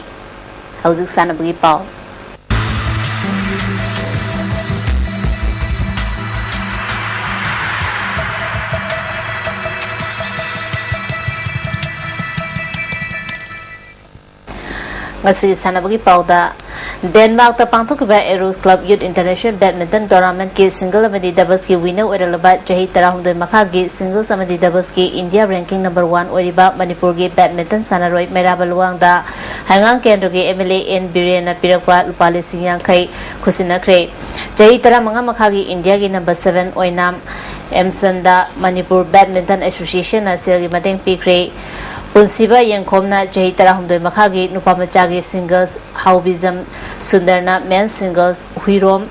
ꯍꯧꯖꯤꯛ ꯁꯥꯟꯅꯕꯒꯤ ꯄꯥꯎ꯫ ꯉꯁꯤꯒꯤ ꯁꯥꯟꯅꯕꯒꯤ ꯄꯥꯎꯗ, ꯗꯦꯟꯃꯥꯔꯛꯇ ꯄꯥꯡꯊꯣꯛꯈꯤꯕ Aarhus Club Youth International Badminton Tournament ꯀꯤ single ꯑꯃꯗꯤ doubles ꯀꯤ winner ꯑꯣꯏꯔꯛꯂꯕ ꯆꯍꯤ ꯇꯔꯥꯍꯨꯝꯗꯣꯏ ꯃꯈꯥꯒꯤ singles ꯑꯃꯗꯤ doubles ꯀꯤ India ranking number one ꯑꯣꯏꯔꯤꯕ ꯃꯅꯤꯄꯨꯔꯒꯤ badminton ꯁꯥꯟꯅꯔꯣꯏ ꯃꯩꯔꯥꯕ ꯂꯨꯋꯥꯡꯗ ꯍꯩꯉꯥꯡ ꯀꯦꯟꯗ꯭ꯔꯒꯤ ꯑꯦꯝ ꯑꯦꯜ ꯑꯦ ꯑꯦꯟ ꯕꯤꯔꯦꯟꯅ ꯄꯤꯔꯛꯄ ꯂꯨꯄꯥ ꯂꯤꯁꯤꯡ ꯌꯥꯡꯈꯩ ꯈꯨꯠꯁꯤꯟꯅꯈ꯭ꯔꯦ꯫ ꯆꯍꯤ ꯇꯔꯥꯃꯉꯥ ꯃꯈꯥꯒꯤ ꯏꯟꯗꯤꯌꯥꯒꯤ number seven ꯑꯣꯏꯅ ꯑꯦꯝꯁꯟꯗ ꯃꯅꯤꯄꯨꯔ ꯕꯦꯗꯃꯤꯟꯇꯟ ꯑꯦꯁꯣꯁꯤꯌꯦꯁꯟꯅ ꯁꯦꯜꯒꯤ ꯃꯇꯦꯡ ꯄꯤꯈ꯭ꯔꯦ꯫ ꯄꯨꯟꯁꯤꯕ ꯌꯦꯡꯈꯣꯝꯅ ꯆꯍꯤ ꯇꯔꯥꯍꯨꯝꯗꯣꯏ ꯃꯈꯥꯒꯤ ꯅꯨꯄꯥ ꯃꯆꯥꯒꯤ ꯁꯤꯡꯒꯜꯁ, ꯍꯥꯎꯕꯤꯖꯝ ꯁꯨꯟꯗꯔꯅ ꯃꯦꯟ ꯁꯤꯡꯒꯜꯁ, ꯍꯨꯏꯔꯣꯝ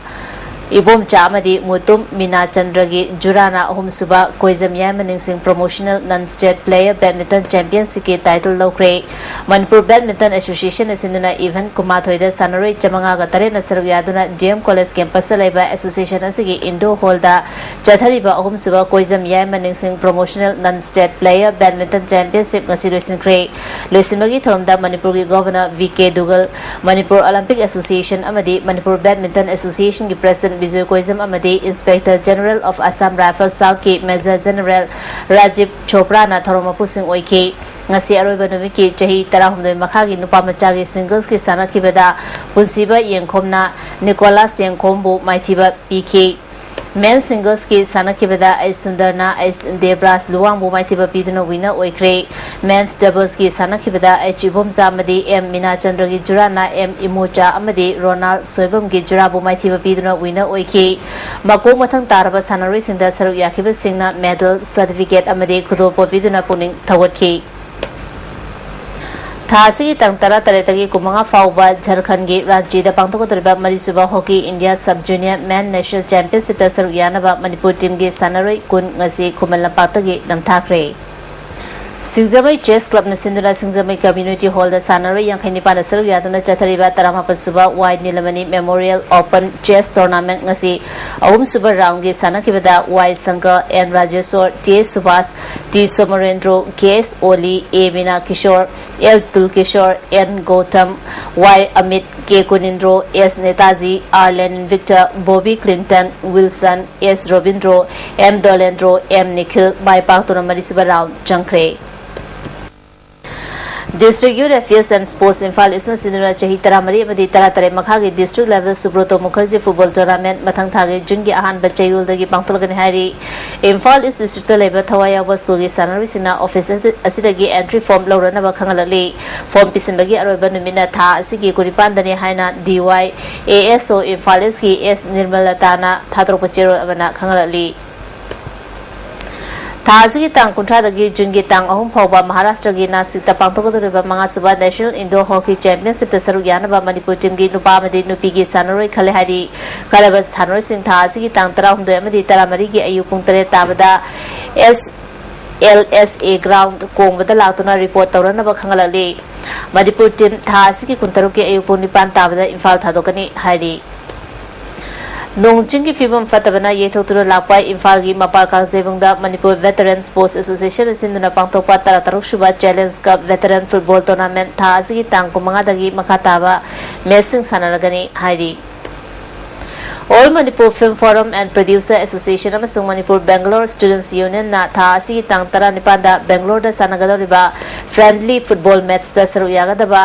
ꯏꯕꯣꯝꯆꯥ ꯑꯃꯗꯤ ꯃꯨꯇꯨꯝ ꯃꯤꯅꯥꯆꯟꯗ꯭ꯔꯒꯤ ꯖꯨꯔꯥꯅ ꯑꯍꯨꯝꯁꯨꯕ ꯀꯣꯏꯖꯝ ꯌꯥꯏꯃ ꯅꯤꯡꯁꯤꯡ promotional non state player badminton ꯆꯦꯝꯄꯤꯌꯟꯁꯤꯞꯀꯤ title ꯂꯧꯈ꯭ꯔꯦ꯫ ꯃꯅꯤꯄꯨꯔ ꯕꯦꯗꯃꯤꯟꯇꯟ ꯑꯦꯁꯣꯁꯤꯌꯦꯁꯟꯅ ꯁꯤꯟꯗꯨꯅ ꯏꯚꯦꯟꯠ ꯀꯨꯟꯃꯥꯊꯣꯏꯗ ꯁꯥꯟꯅꯔꯣꯏ ꯆꯥꯃꯉꯥꯒ ꯇꯔꯦꯠꯅ ꯁꯔꯨꯛ ꯌꯥꯗꯨꯅ ꯗꯤ ꯑꯦꯝ ꯀꯣꯂꯦꯖ ꯀꯦꯝꯄꯁꯇ ꯂꯩꯕ ꯑꯦꯁꯣꯁꯤꯌꯦꯁꯟ ꯑꯁꯤꯒꯤ ꯏꯟꯗꯣꯔ ꯍꯣꯜꯗ ꯆꯠꯊꯔꯤꯕ ꯑꯍꯨꯝꯁꯨꯕ ꯀꯣꯏꯖꯝ ꯌꯥꯏꯃ ꯅꯤꯡꯁꯤꯡ promotional non state player badminton championship ꯉꯁꯤ ꯂꯣꯏꯁꯤꯟꯈ꯭ꯔꯦ꯫ ꯂꯣꯏꯁꯤꯟꯕꯒꯤ ꯊꯧꯔꯝꯗ ꯃꯅꯤꯄꯨꯔꯒꯤ governor V K Duggal, Manipur Olympic association ꯑꯃꯗꯤ ꯃꯅꯤꯄꯨꯔ ꯕꯦꯗꯃꯤꯟꯇꯟ ꯑꯦꯁꯣꯁꯤꯌꯦꯁꯟꯒꯤ ꯄ꯭ꯔꯦꯁꯤꯗꯦꯟꯠ ꯕꯤꯖꯣꯏ ꯀꯣꯏꯖꯝ ꯑꯃꯗꯤ inspector general of Assam rifles ꯁꯥꯎꯊꯀꯤ ꯃꯦꯖꯔ ꯖꯦꯅꯔꯦꯜ ꯔꯥꯖꯤꯕ ꯆꯣꯄ꯭ꯔꯥꯅ ꯊꯧꯔꯝ ꯃꯄꯨꯁꯤꯡ ꯑꯣꯏꯈꯤ꯫ ꯉꯁꯤ ꯑꯔꯣꯏꯕ ꯅꯨꯃꯤꯠꯀꯤ ꯆꯍꯤ ꯇꯔꯥꯍꯨꯝꯗꯣꯏ ꯃꯈꯥꯒꯤ ꯅꯨꯄꯥ ꯃꯆꯥꯒꯤ ꯁꯤꯡꯒꯜꯁꯀꯤ ꯁꯥꯟꯅꯈꯤꯕꯗ ꯄꯨꯟꯁꯤꯕ ꯌꯦꯡꯈꯣꯝꯅ ꯅꯤꯀꯣꯂꯥꯁ ꯌꯦꯡꯈꯣꯝꯕꯨ ꯃꯥꯏꯊꯤꯕ ꯄꯤꯈꯤ꯫ ꯃꯦꯟ ꯁꯤꯡꯒꯜꯁꯀꯤ ꯁꯥꯟꯅꯈꯤꯕꯗ ꯑꯩꯆ ꯁꯨꯟꯗꯔꯅ ꯑꯩꯆ ꯗꯦꯕ꯭ꯔꯥꯖ ꯂꯨꯋꯥꯡꯕꯨ ꯃꯥꯏꯊꯤꯕ ꯄꯤꯗꯨꯅ ꯋꯤꯟꯅꯔ ꯑꯣꯏꯈ꯭ꯔꯦ꯫ ꯃꯦꯟꯁ ꯗꯕꯜꯁꯀꯤ ꯁꯥꯟꯅꯈꯤꯕꯗ ꯑꯩꯆ ꯏꯕꯣꯝꯆꯥ ꯑꯃꯗꯤ ꯑꯦꯝ ꯃꯤꯅꯥꯆꯟꯗ꯭ꯔꯒꯤ ꯖꯨꯔꯥꯅ ꯑꯦꯝ ꯏꯃꯣꯆꯥ ꯑꯃꯗꯤ ꯔꯣꯅꯥꯜ ꯁꯣꯏꯕꯝꯒꯤ ꯖꯨꯔꯥꯕꯨ ꯃꯥꯏꯊꯤꯕ ꯄꯤꯗꯨꯅ ꯋꯤꯟꯅꯔ ꯑꯣꯏꯈꯤ꯫ ꯃꯀꯣꯛ ꯃꯊꯪ ꯇꯥꯔꯕ ꯁꯥꯟꯅꯔꯣꯏꯁꯤꯡꯗ ꯁꯔꯨꯛ ꯌꯥꯈꯤꯕꯁꯤꯡꯅ ꯃꯦꯗꯜ, ꯁꯔꯇꯤꯐꯤꯀꯦꯠ ꯑꯃꯗꯤ ꯈꯨꯗꯣꯜꯄꯣꯠ ꯄꯤꯗꯨꯅ ꯄꯨꯛꯅꯤꯡ ꯊꯧꯒꯠꯈꯤ꯫ ꯊꯥ ꯑꯁꯤꯒꯤ ꯇꯥꯡ ꯇꯔꯥꯇꯔꯦꯠꯇꯒꯤ ꯀꯨꯟꯃꯉꯥ ꯐꯥꯎꯕ ꯖꯔꯈꯟꯒꯤ ꯔꯥꯟꯆꯤꯗ ꯄꯥꯡꯊꯣꯛꯀꯗꯧꯔꯤꯕ ꯃꯔꯤꯁꯨꯕ ꯍꯣꯀꯤ ꯏꯟꯗꯤꯌꯥ ꯁꯕ ꯖꯨꯅꯤꯌꯔ ꯃꯦꯟ ꯅꯦꯁꯅꯦꯜ ꯆꯦꯝꯄꯤꯌꯟꯁꯤꯞꯇ ꯁꯔꯨꯛ ꯌꯥꯅꯕ ꯃꯅꯤꯄꯨꯔ ꯇꯤꯝꯒꯤ ꯁꯥꯟꯅꯔꯣꯏ ꯀꯨꯟ ꯉꯁꯤ ꯈꯨꯃꯟ ꯂꯝꯄꯥꯛꯇꯒꯤ ꯅꯝꯊꯥꯈ꯭ꯔꯦ꯫ ꯁꯤꯡꯖꯃꯩ ꯆꯦꯁ ꯀ꯭ꯂꯕꯅ ꯁꯤꯟꯗꯨꯅ ꯁꯤꯡꯖꯃꯩ ꯀꯝꯃ꯭ꯌꯨꯅꯤꯇꯤ ꯍꯣꯜꯗ ꯁꯥꯟꯅꯔꯣꯏ ꯌꯥꯡꯈꯩ ꯅꯤꯄꯥꯟꯅ ꯁꯔꯨꯛ ꯌꯥꯗꯨꯅ ꯆꯠꯊꯔꯤꯕ ꯇꯔꯥꯃꯥꯄꯟ ꯁꯨꯕ Y Nilamani memorial open chess tournament ꯉꯁꯤ ꯑꯍꯨꯝꯁꯨꯕ ꯔꯥꯎꯟꯒꯤ ꯁꯥꯟꯅꯈꯤꯕꯗ Y Sanga, N Rajeshor, T S Subash, T Somorendro, K S Oli, A Meena Kishore, L Tulkishore, N Gautam, Y Amit, K Kunindro, S Netaji, R Lenin Victor, Bobby Clinton, Wilson, S Robindro, M Dolendro, M Nikhil ꯃꯥꯏ ꯄꯥꯛꯇꯨꯅ ꯃꯔꯤꯁꯨꯕ ꯔꯥꯎꯟ ꯆꯪꯈ꯭ꯔꯦ꯫ District Youth Affairs and Sports Imphal ꯏꯁꯅ ꯁꯤꯟꯗꯨꯅ ꯆꯍꯤ ꯇꯔꯥꯃꯔꯤ ꯑꯃꯗꯤ ꯇꯔꯥꯇꯔꯦꯠ ꯃꯈꯥꯒꯤ District Level Subroto Mukherjee Football Tournament ꯃꯊꯪ ꯊꯥꯒꯤ ꯖꯨꯟꯒꯤ ꯑꯍꯥꯟꯕ ꯆꯌꯣꯜꯗꯒꯤ ꯄꯥꯡꯊꯣꯛꯂꯒꯅꯤ ꯍꯥꯏꯔꯤ꯫ ꯏꯝꯐꯥꯜ ꯏꯁ ꯗꯤꯁꯇ꯭ꯔꯤꯛꯇ ꯂꯩꯕ ꯊꯋꯥꯏ ꯌꯥꯎꯕ ꯁ꯭ꯀꯨꯜꯒꯤ ꯁꯥꯟꯅꯔꯣꯏꯁꯤꯡꯅ ꯑꯣꯐꯤꯁ ꯑꯁꯤꯗꯒꯤ ꯑꯦꯟꯇ꯭ꯔꯤ ꯐꯣꯔꯝ ꯂꯧꯔꯅꯕ ꯈꯪꯍꯜꯂꯛꯂꯤ꯫ ꯐꯣꯔꯝ ꯄꯤꯁꯤꯟꯕꯒꯤ ꯑꯔꯣꯏꯕ ꯅꯨꯃꯤꯠꯅ ꯊꯥ ꯑꯁꯤꯒꯤ ꯀꯨꯟꯅꯤꯄꯥꯟꯗꯅꯤ ꯍꯥꯏꯅ ꯗꯤ ꯋꯥꯏ ꯑꯦ ꯑꯦꯁ ꯑꯣ ꯏꯝꯐꯥꯜ ꯏꯁꯀꯤ ꯑꯦꯁ ꯅꯤꯔꯃꯂꯇꯥꯅ ꯊꯥꯗꯣꯔꯛꯄ ꯆꯦꯔꯣꯜ ꯑꯃꯅ ꯈꯪꯍꯜꯂꯛꯂꯤ꯫ ꯊꯥ ꯑꯁꯤꯒꯤ ꯇꯥꯡ ꯀꯨꯟꯊ꯭ꯔꯥꯗꯒꯤ ꯖꯨꯟꯒꯤ ꯇꯥꯡ ꯑꯍꯨꯝ ꯐꯥꯎꯕ ꯃꯍꯥꯔꯥꯁꯇ꯭ꯔꯒꯤ ꯅꯥꯁꯤꯛꯇ ꯄꯥꯡꯊꯣꯛꯀꯗꯧꯔꯤꯕ ꯃꯉꯥꯁꯨꯕ ꯅꯦꯁꯅꯦꯜ ꯏꯟꯗꯣꯔ ꯍꯣꯀꯤ ꯆꯦꯝꯄꯤꯌꯟꯁꯤꯞꯇ ꯁꯔꯨꯛ ꯌꯥꯅꯕ ꯃꯅꯤꯄꯨꯔ ꯇꯤꯝꯒꯤ ꯅꯨꯄꯥ ꯑꯃꯗꯤ ꯅꯨꯄꯤꯒꯤ ꯁꯥꯟꯅꯔꯣꯏ ꯈꯜꯂꯦ ꯍꯥꯏꯔꯤ꯫ ꯈꯜꯂꯕ ꯁꯥꯟꯅꯔꯣꯏꯁꯤꯡ ꯊꯥ ꯑꯁꯤꯒꯤ ꯇꯥꯡ ꯇꯔꯥꯍꯨꯝꯗꯣꯏ ꯑꯃꯗꯤ ꯇꯔꯥꯃꯔꯤꯒꯤ ꯑꯌꯨꯛ ꯄꯨꯡ ꯇꯔꯦꯠ ꯇꯥꯕꯗ ꯑꯦꯁ ꯑꯦꯜ ꯑꯦꯁ ꯑꯦ ꯒ꯭ꯔꯥꯎꯟ ꯀꯣꯡꯕꯗ ꯂꯥꯛꯇꯨꯅ ꯔꯤꯄꯣꯔꯠ ꯇꯧꯔꯅꯕ ꯈꯪꯍꯜꯂꯛꯂꯤ꯫ ꯃꯅꯤꯄꯨꯔ ꯇꯤꯝ ꯊꯥ ꯑꯁꯤꯒꯤ ꯀꯨꯟꯇꯔꯨꯛꯀꯤ ꯑꯌꯨꯛ ꯄꯨꯡ ꯅꯤꯄꯥꯟ ꯇꯥꯕꯗ ꯏꯝꯐꯥꯜ ꯊꯥꯗꯣꯛꯀꯅꯤ ꯍꯥꯏꯔꯤ꯫ ꯅꯣꯡ ꯆꯤꯡꯒꯤ ꯐꯤꯕꯝ ꯐꯠꯇꯕꯅ ꯌꯩꯊꯣꯛꯇꯨꯅ ꯂꯥꯛꯄ ꯏꯝꯐꯥꯜꯒꯤ ꯃꯄꯥꯜ ꯀꯥꯡꯖꯩꯕꯨꯡꯗ ꯃꯅꯤꯄꯨꯔ ꯚꯦꯇꯔꯟ ꯁ꯭ꯄꯣꯔꯠꯁ ꯑꯦꯁꯣꯁꯤꯌꯦꯁꯟꯅ ꯁꯤꯟꯗꯨꯅ ꯄꯥꯡꯊꯣꯛꯄ ꯇꯔꯥ ꯇꯔꯨꯛ ꯁꯨꯕ ꯆꯦꯂꯦꯟꯖ ꯀꯞ ꯚꯦꯇꯔꯟ ꯐꯨꯠꯕꯣꯜ ꯇꯣꯔꯅꯥꯃꯦꯟꯠ ꯊꯥ ꯑꯁꯤꯒꯤ ꯇꯥꯡ ꯀꯨꯟꯃꯉꯥꯗꯒꯤ ꯃꯈꯥ ꯇꯥꯕ ꯃꯦꯆꯁꯤꯡ ꯁꯥꯟꯅꯔꯒꯅꯤ ꯍꯥꯏꯔꯤ꯫ All Manipur Film Forum and Producer Association ꯑꯃꯁꯨꯡ ꯃꯅꯤꯄꯨꯔ ꯕꯦꯡꯒꯂꯣꯔ ꯁ꯭ꯇꯨꯗꯦꯟꯠꯁ ꯌꯨꯅꯤꯌꯟꯅ ꯊꯥ ꯑꯁꯤꯒꯤ ꯇꯥꯡ ꯇꯔꯥꯅꯤꯄꯥꯟꯗ ꯕꯦꯡꯒꯂꯣꯔꯗ ꯁꯥꯟꯅꯒꯗꯧꯔꯤꯕ ꯐ꯭ꯔꯦꯟꯗꯂꯤ ꯐꯨꯠꯕꯣꯜ ꯃꯦꯆꯇ ꯁꯔꯨꯛ ꯌꯥꯒꯗꯕ,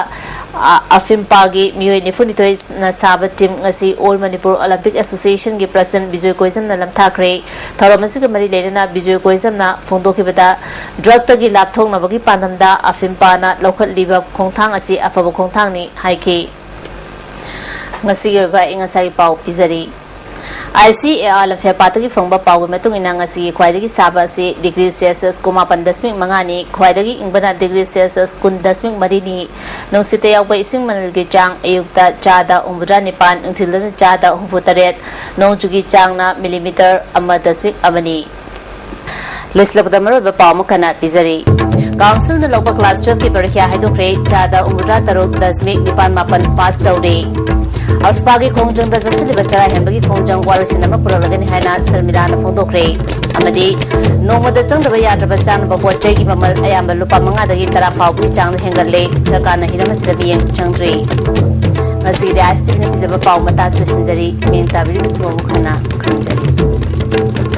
ꯑ, ꯑꯐꯤꯝꯄꯥꯒꯤ ꯃꯤꯑꯣꯏ ꯅꯤꯐꯨꯅꯤꯊꯣꯏꯅ ꯁꯥꯕ ꯇꯤꯝ ꯉꯁꯤ all Manipur Olympic ꯑꯦꯁꯣꯁꯤꯌꯦꯁꯟꯒꯤ president Bijoy ꯀꯣꯏꯖꯝꯅ ꯂꯝꯊꯥꯈ꯭ꯔꯦ꯫ ꯊꯧꯔꯝ ꯑꯁꯤꯒ ꯃꯔꯤ ꯂꯩꯅꯅ ꯕꯤꯖꯣꯏ ꯀꯣꯏꯖꯝꯅ ꯐꯣꯡꯗꯣꯛꯈꯤꯕꯗ, ꯗ꯭ꯔꯒꯇꯒꯤ ꯂꯥꯞꯊꯣꯛꯅꯕꯒꯤ ꯄꯥꯟꯗꯝꯗ ꯑꯐꯤꯝꯄꯥꯅ ꯂꯧꯈꯠꯂꯤꯕ ꯈꯣꯡꯊꯥꯡ ꯑꯁꯤ ꯑꯐꯕ ꯈꯣꯡꯊꯥꯡꯅꯤ ꯍꯥꯏꯈꯤ꯫ ꯉꯁꯤꯒꯤ ꯑꯣꯏꯕ ꯑꯩ ꯉꯁꯥꯏꯒꯤ ꯄꯥꯎ ꯄꯤꯖꯔꯤ꯫ ꯑꯥꯏ ꯁꯤ ꯑꯦ ꯑꯥꯔ ꯂꯝꯐꯦꯜꯄꯥꯠꯇꯒꯤ ꯐꯪꯕ ꯄꯥꯎꯒꯤ ꯃꯇꯨꯡ ꯏꯟꯅ, ꯉꯁꯤꯒꯤ ꯈ꯭ꯋꯥꯏꯗꯒꯤ ꯁꯥꯕ ꯑꯁꯤ ꯗꯤꯒ꯭ꯔꯤ ꯁꯦꯜꯁꯤꯌꯁ ꯀꯨꯟꯃꯥꯄꯟ ꯗꯁꯃꯤꯛ ꯃꯉꯥꯅꯤ, ꯈ꯭ꯋꯥꯏꯗꯒꯤ ꯏꯪꯕꯅ ꯗꯤꯒ꯭ꯔꯤ ꯁꯦꯜꯁꯤꯌꯁ ꯀꯨꯟ ꯗꯁꯃꯤꯛ ꯃꯔꯤꯅꯤ꯫ ꯅꯨꯡꯁꯤꯠꯇ ꯌꯥꯎꯕ ꯏꯁꯤꯡ ꯃꯅꯤꯜꯒꯤ ꯆꯥꯡ ꯑꯌꯨꯛꯇ ꯆꯥꯗ ꯍꯨꯝꯐꯨꯇꯔꯥ ꯅꯤꯄꯥꯟ, ꯅꯨꯡꯊꯤꯜꯗꯅ ꯆꯥꯗ ꯍꯨꯝꯐꯨꯇꯔꯦꯠ, ꯅꯣꯡꯖꯨꯒꯤ ꯆꯥꯡꯅ ꯃꯤꯂꯤꯃꯤꯇꯔ ꯑꯃ ꯗꯁꯃꯤꯛ ꯑꯃꯅꯤ꯫ ꯂꯣꯏꯁꯤꯜꯂꯛꯄꯗ ꯃꯔꯨꯑꯣꯏꯕ ꯄꯥꯎ ꯑꯃꯈꯛꯅ ꯄꯤꯖꯔꯤ꯫ ꯀꯥꯎꯟꯁꯤꯜꯅ ꯂꯧꯕ ꯀ꯭ꯂꯥꯁ ꯇꯨꯌꯦꯜꯐꯀꯤ ꯄꯔꯤꯈ꯭ꯌꯥ ꯍꯥꯏꯗꯣꯛꯈ꯭ꯔꯦ꯫ ꯆꯥꯗ ꯍꯨꯝꯐꯨꯇꯔꯥ ꯇꯔꯨꯛ ꯗꯁꯃꯤꯛ ꯅꯤꯄꯥꯟ ꯃꯥꯄꯟ ꯄꯥꯁ ꯇꯧꯔꯦ꯫ ꯑꯜꯁꯄꯥꯒꯤ ꯈꯣꯡꯖꯪꯗ ꯆꯠꯁꯤꯜꯂꯤꯕ ꯆꯔꯥ ꯍꯦꯟꯕꯒꯤ ꯈꯣꯡꯖꯪ ꯋꯥꯔꯣꯏꯁꯤꯟ ꯑꯃ ꯄꯨꯔꯛꯂꯒꯅꯤ ꯍꯥꯏꯅ ꯁꯔꯃꯤꯂꯥꯅ ꯐꯣꯡꯗꯣꯛꯈ꯭ꯔꯦ꯫ ꯑꯃꯗꯤ ꯅꯣꯡꯃꯗ ꯆꯪꯗꯕ ꯌꯥꯗ꯭ꯔꯕ ꯆꯥꯅꯕ ꯄꯣꯠ ꯆꯩꯒꯤ ꯃꯃꯜ ꯑꯌꯥꯝꯕ ꯂꯨꯄꯥ ꯃꯉꯥꯗꯒꯤ ꯇꯔꯥ ꯐꯥꯎꯕꯒꯤ ꯆꯥꯡꯗ ꯍꯦꯟꯒꯠꯂꯦ꯫ ꯁꯔꯀꯥꯔꯅ ꯍꯤꯔꯝ ꯑꯁꯤꯗ ꯃꯤꯠꯌꯦꯡ ꯆꯪꯗ꯭ꯔꯤ꯫ ꯉꯁꯤꯒꯤꯗꯤ ꯑꯥꯏ ꯑꯦꯁ ꯇꯤ ꯚꯤꯅ ꯄꯤꯖꯕ ꯄꯥꯎ ꯃꯇꯥꯡ ꯑꯁꯤꯗ ꯂꯣꯏꯁꯤꯟꯖꯔꯤ꯫ ꯃꯤꯠꯌꯦꯡ ꯇꯥꯕꯤꯔꯤꯕꯁꯤꯡꯕꯨ ꯑꯃꯨꯛ ꯍꯟꯅ ꯈꯨꯔꯨꯝꯖꯔꯤ꯫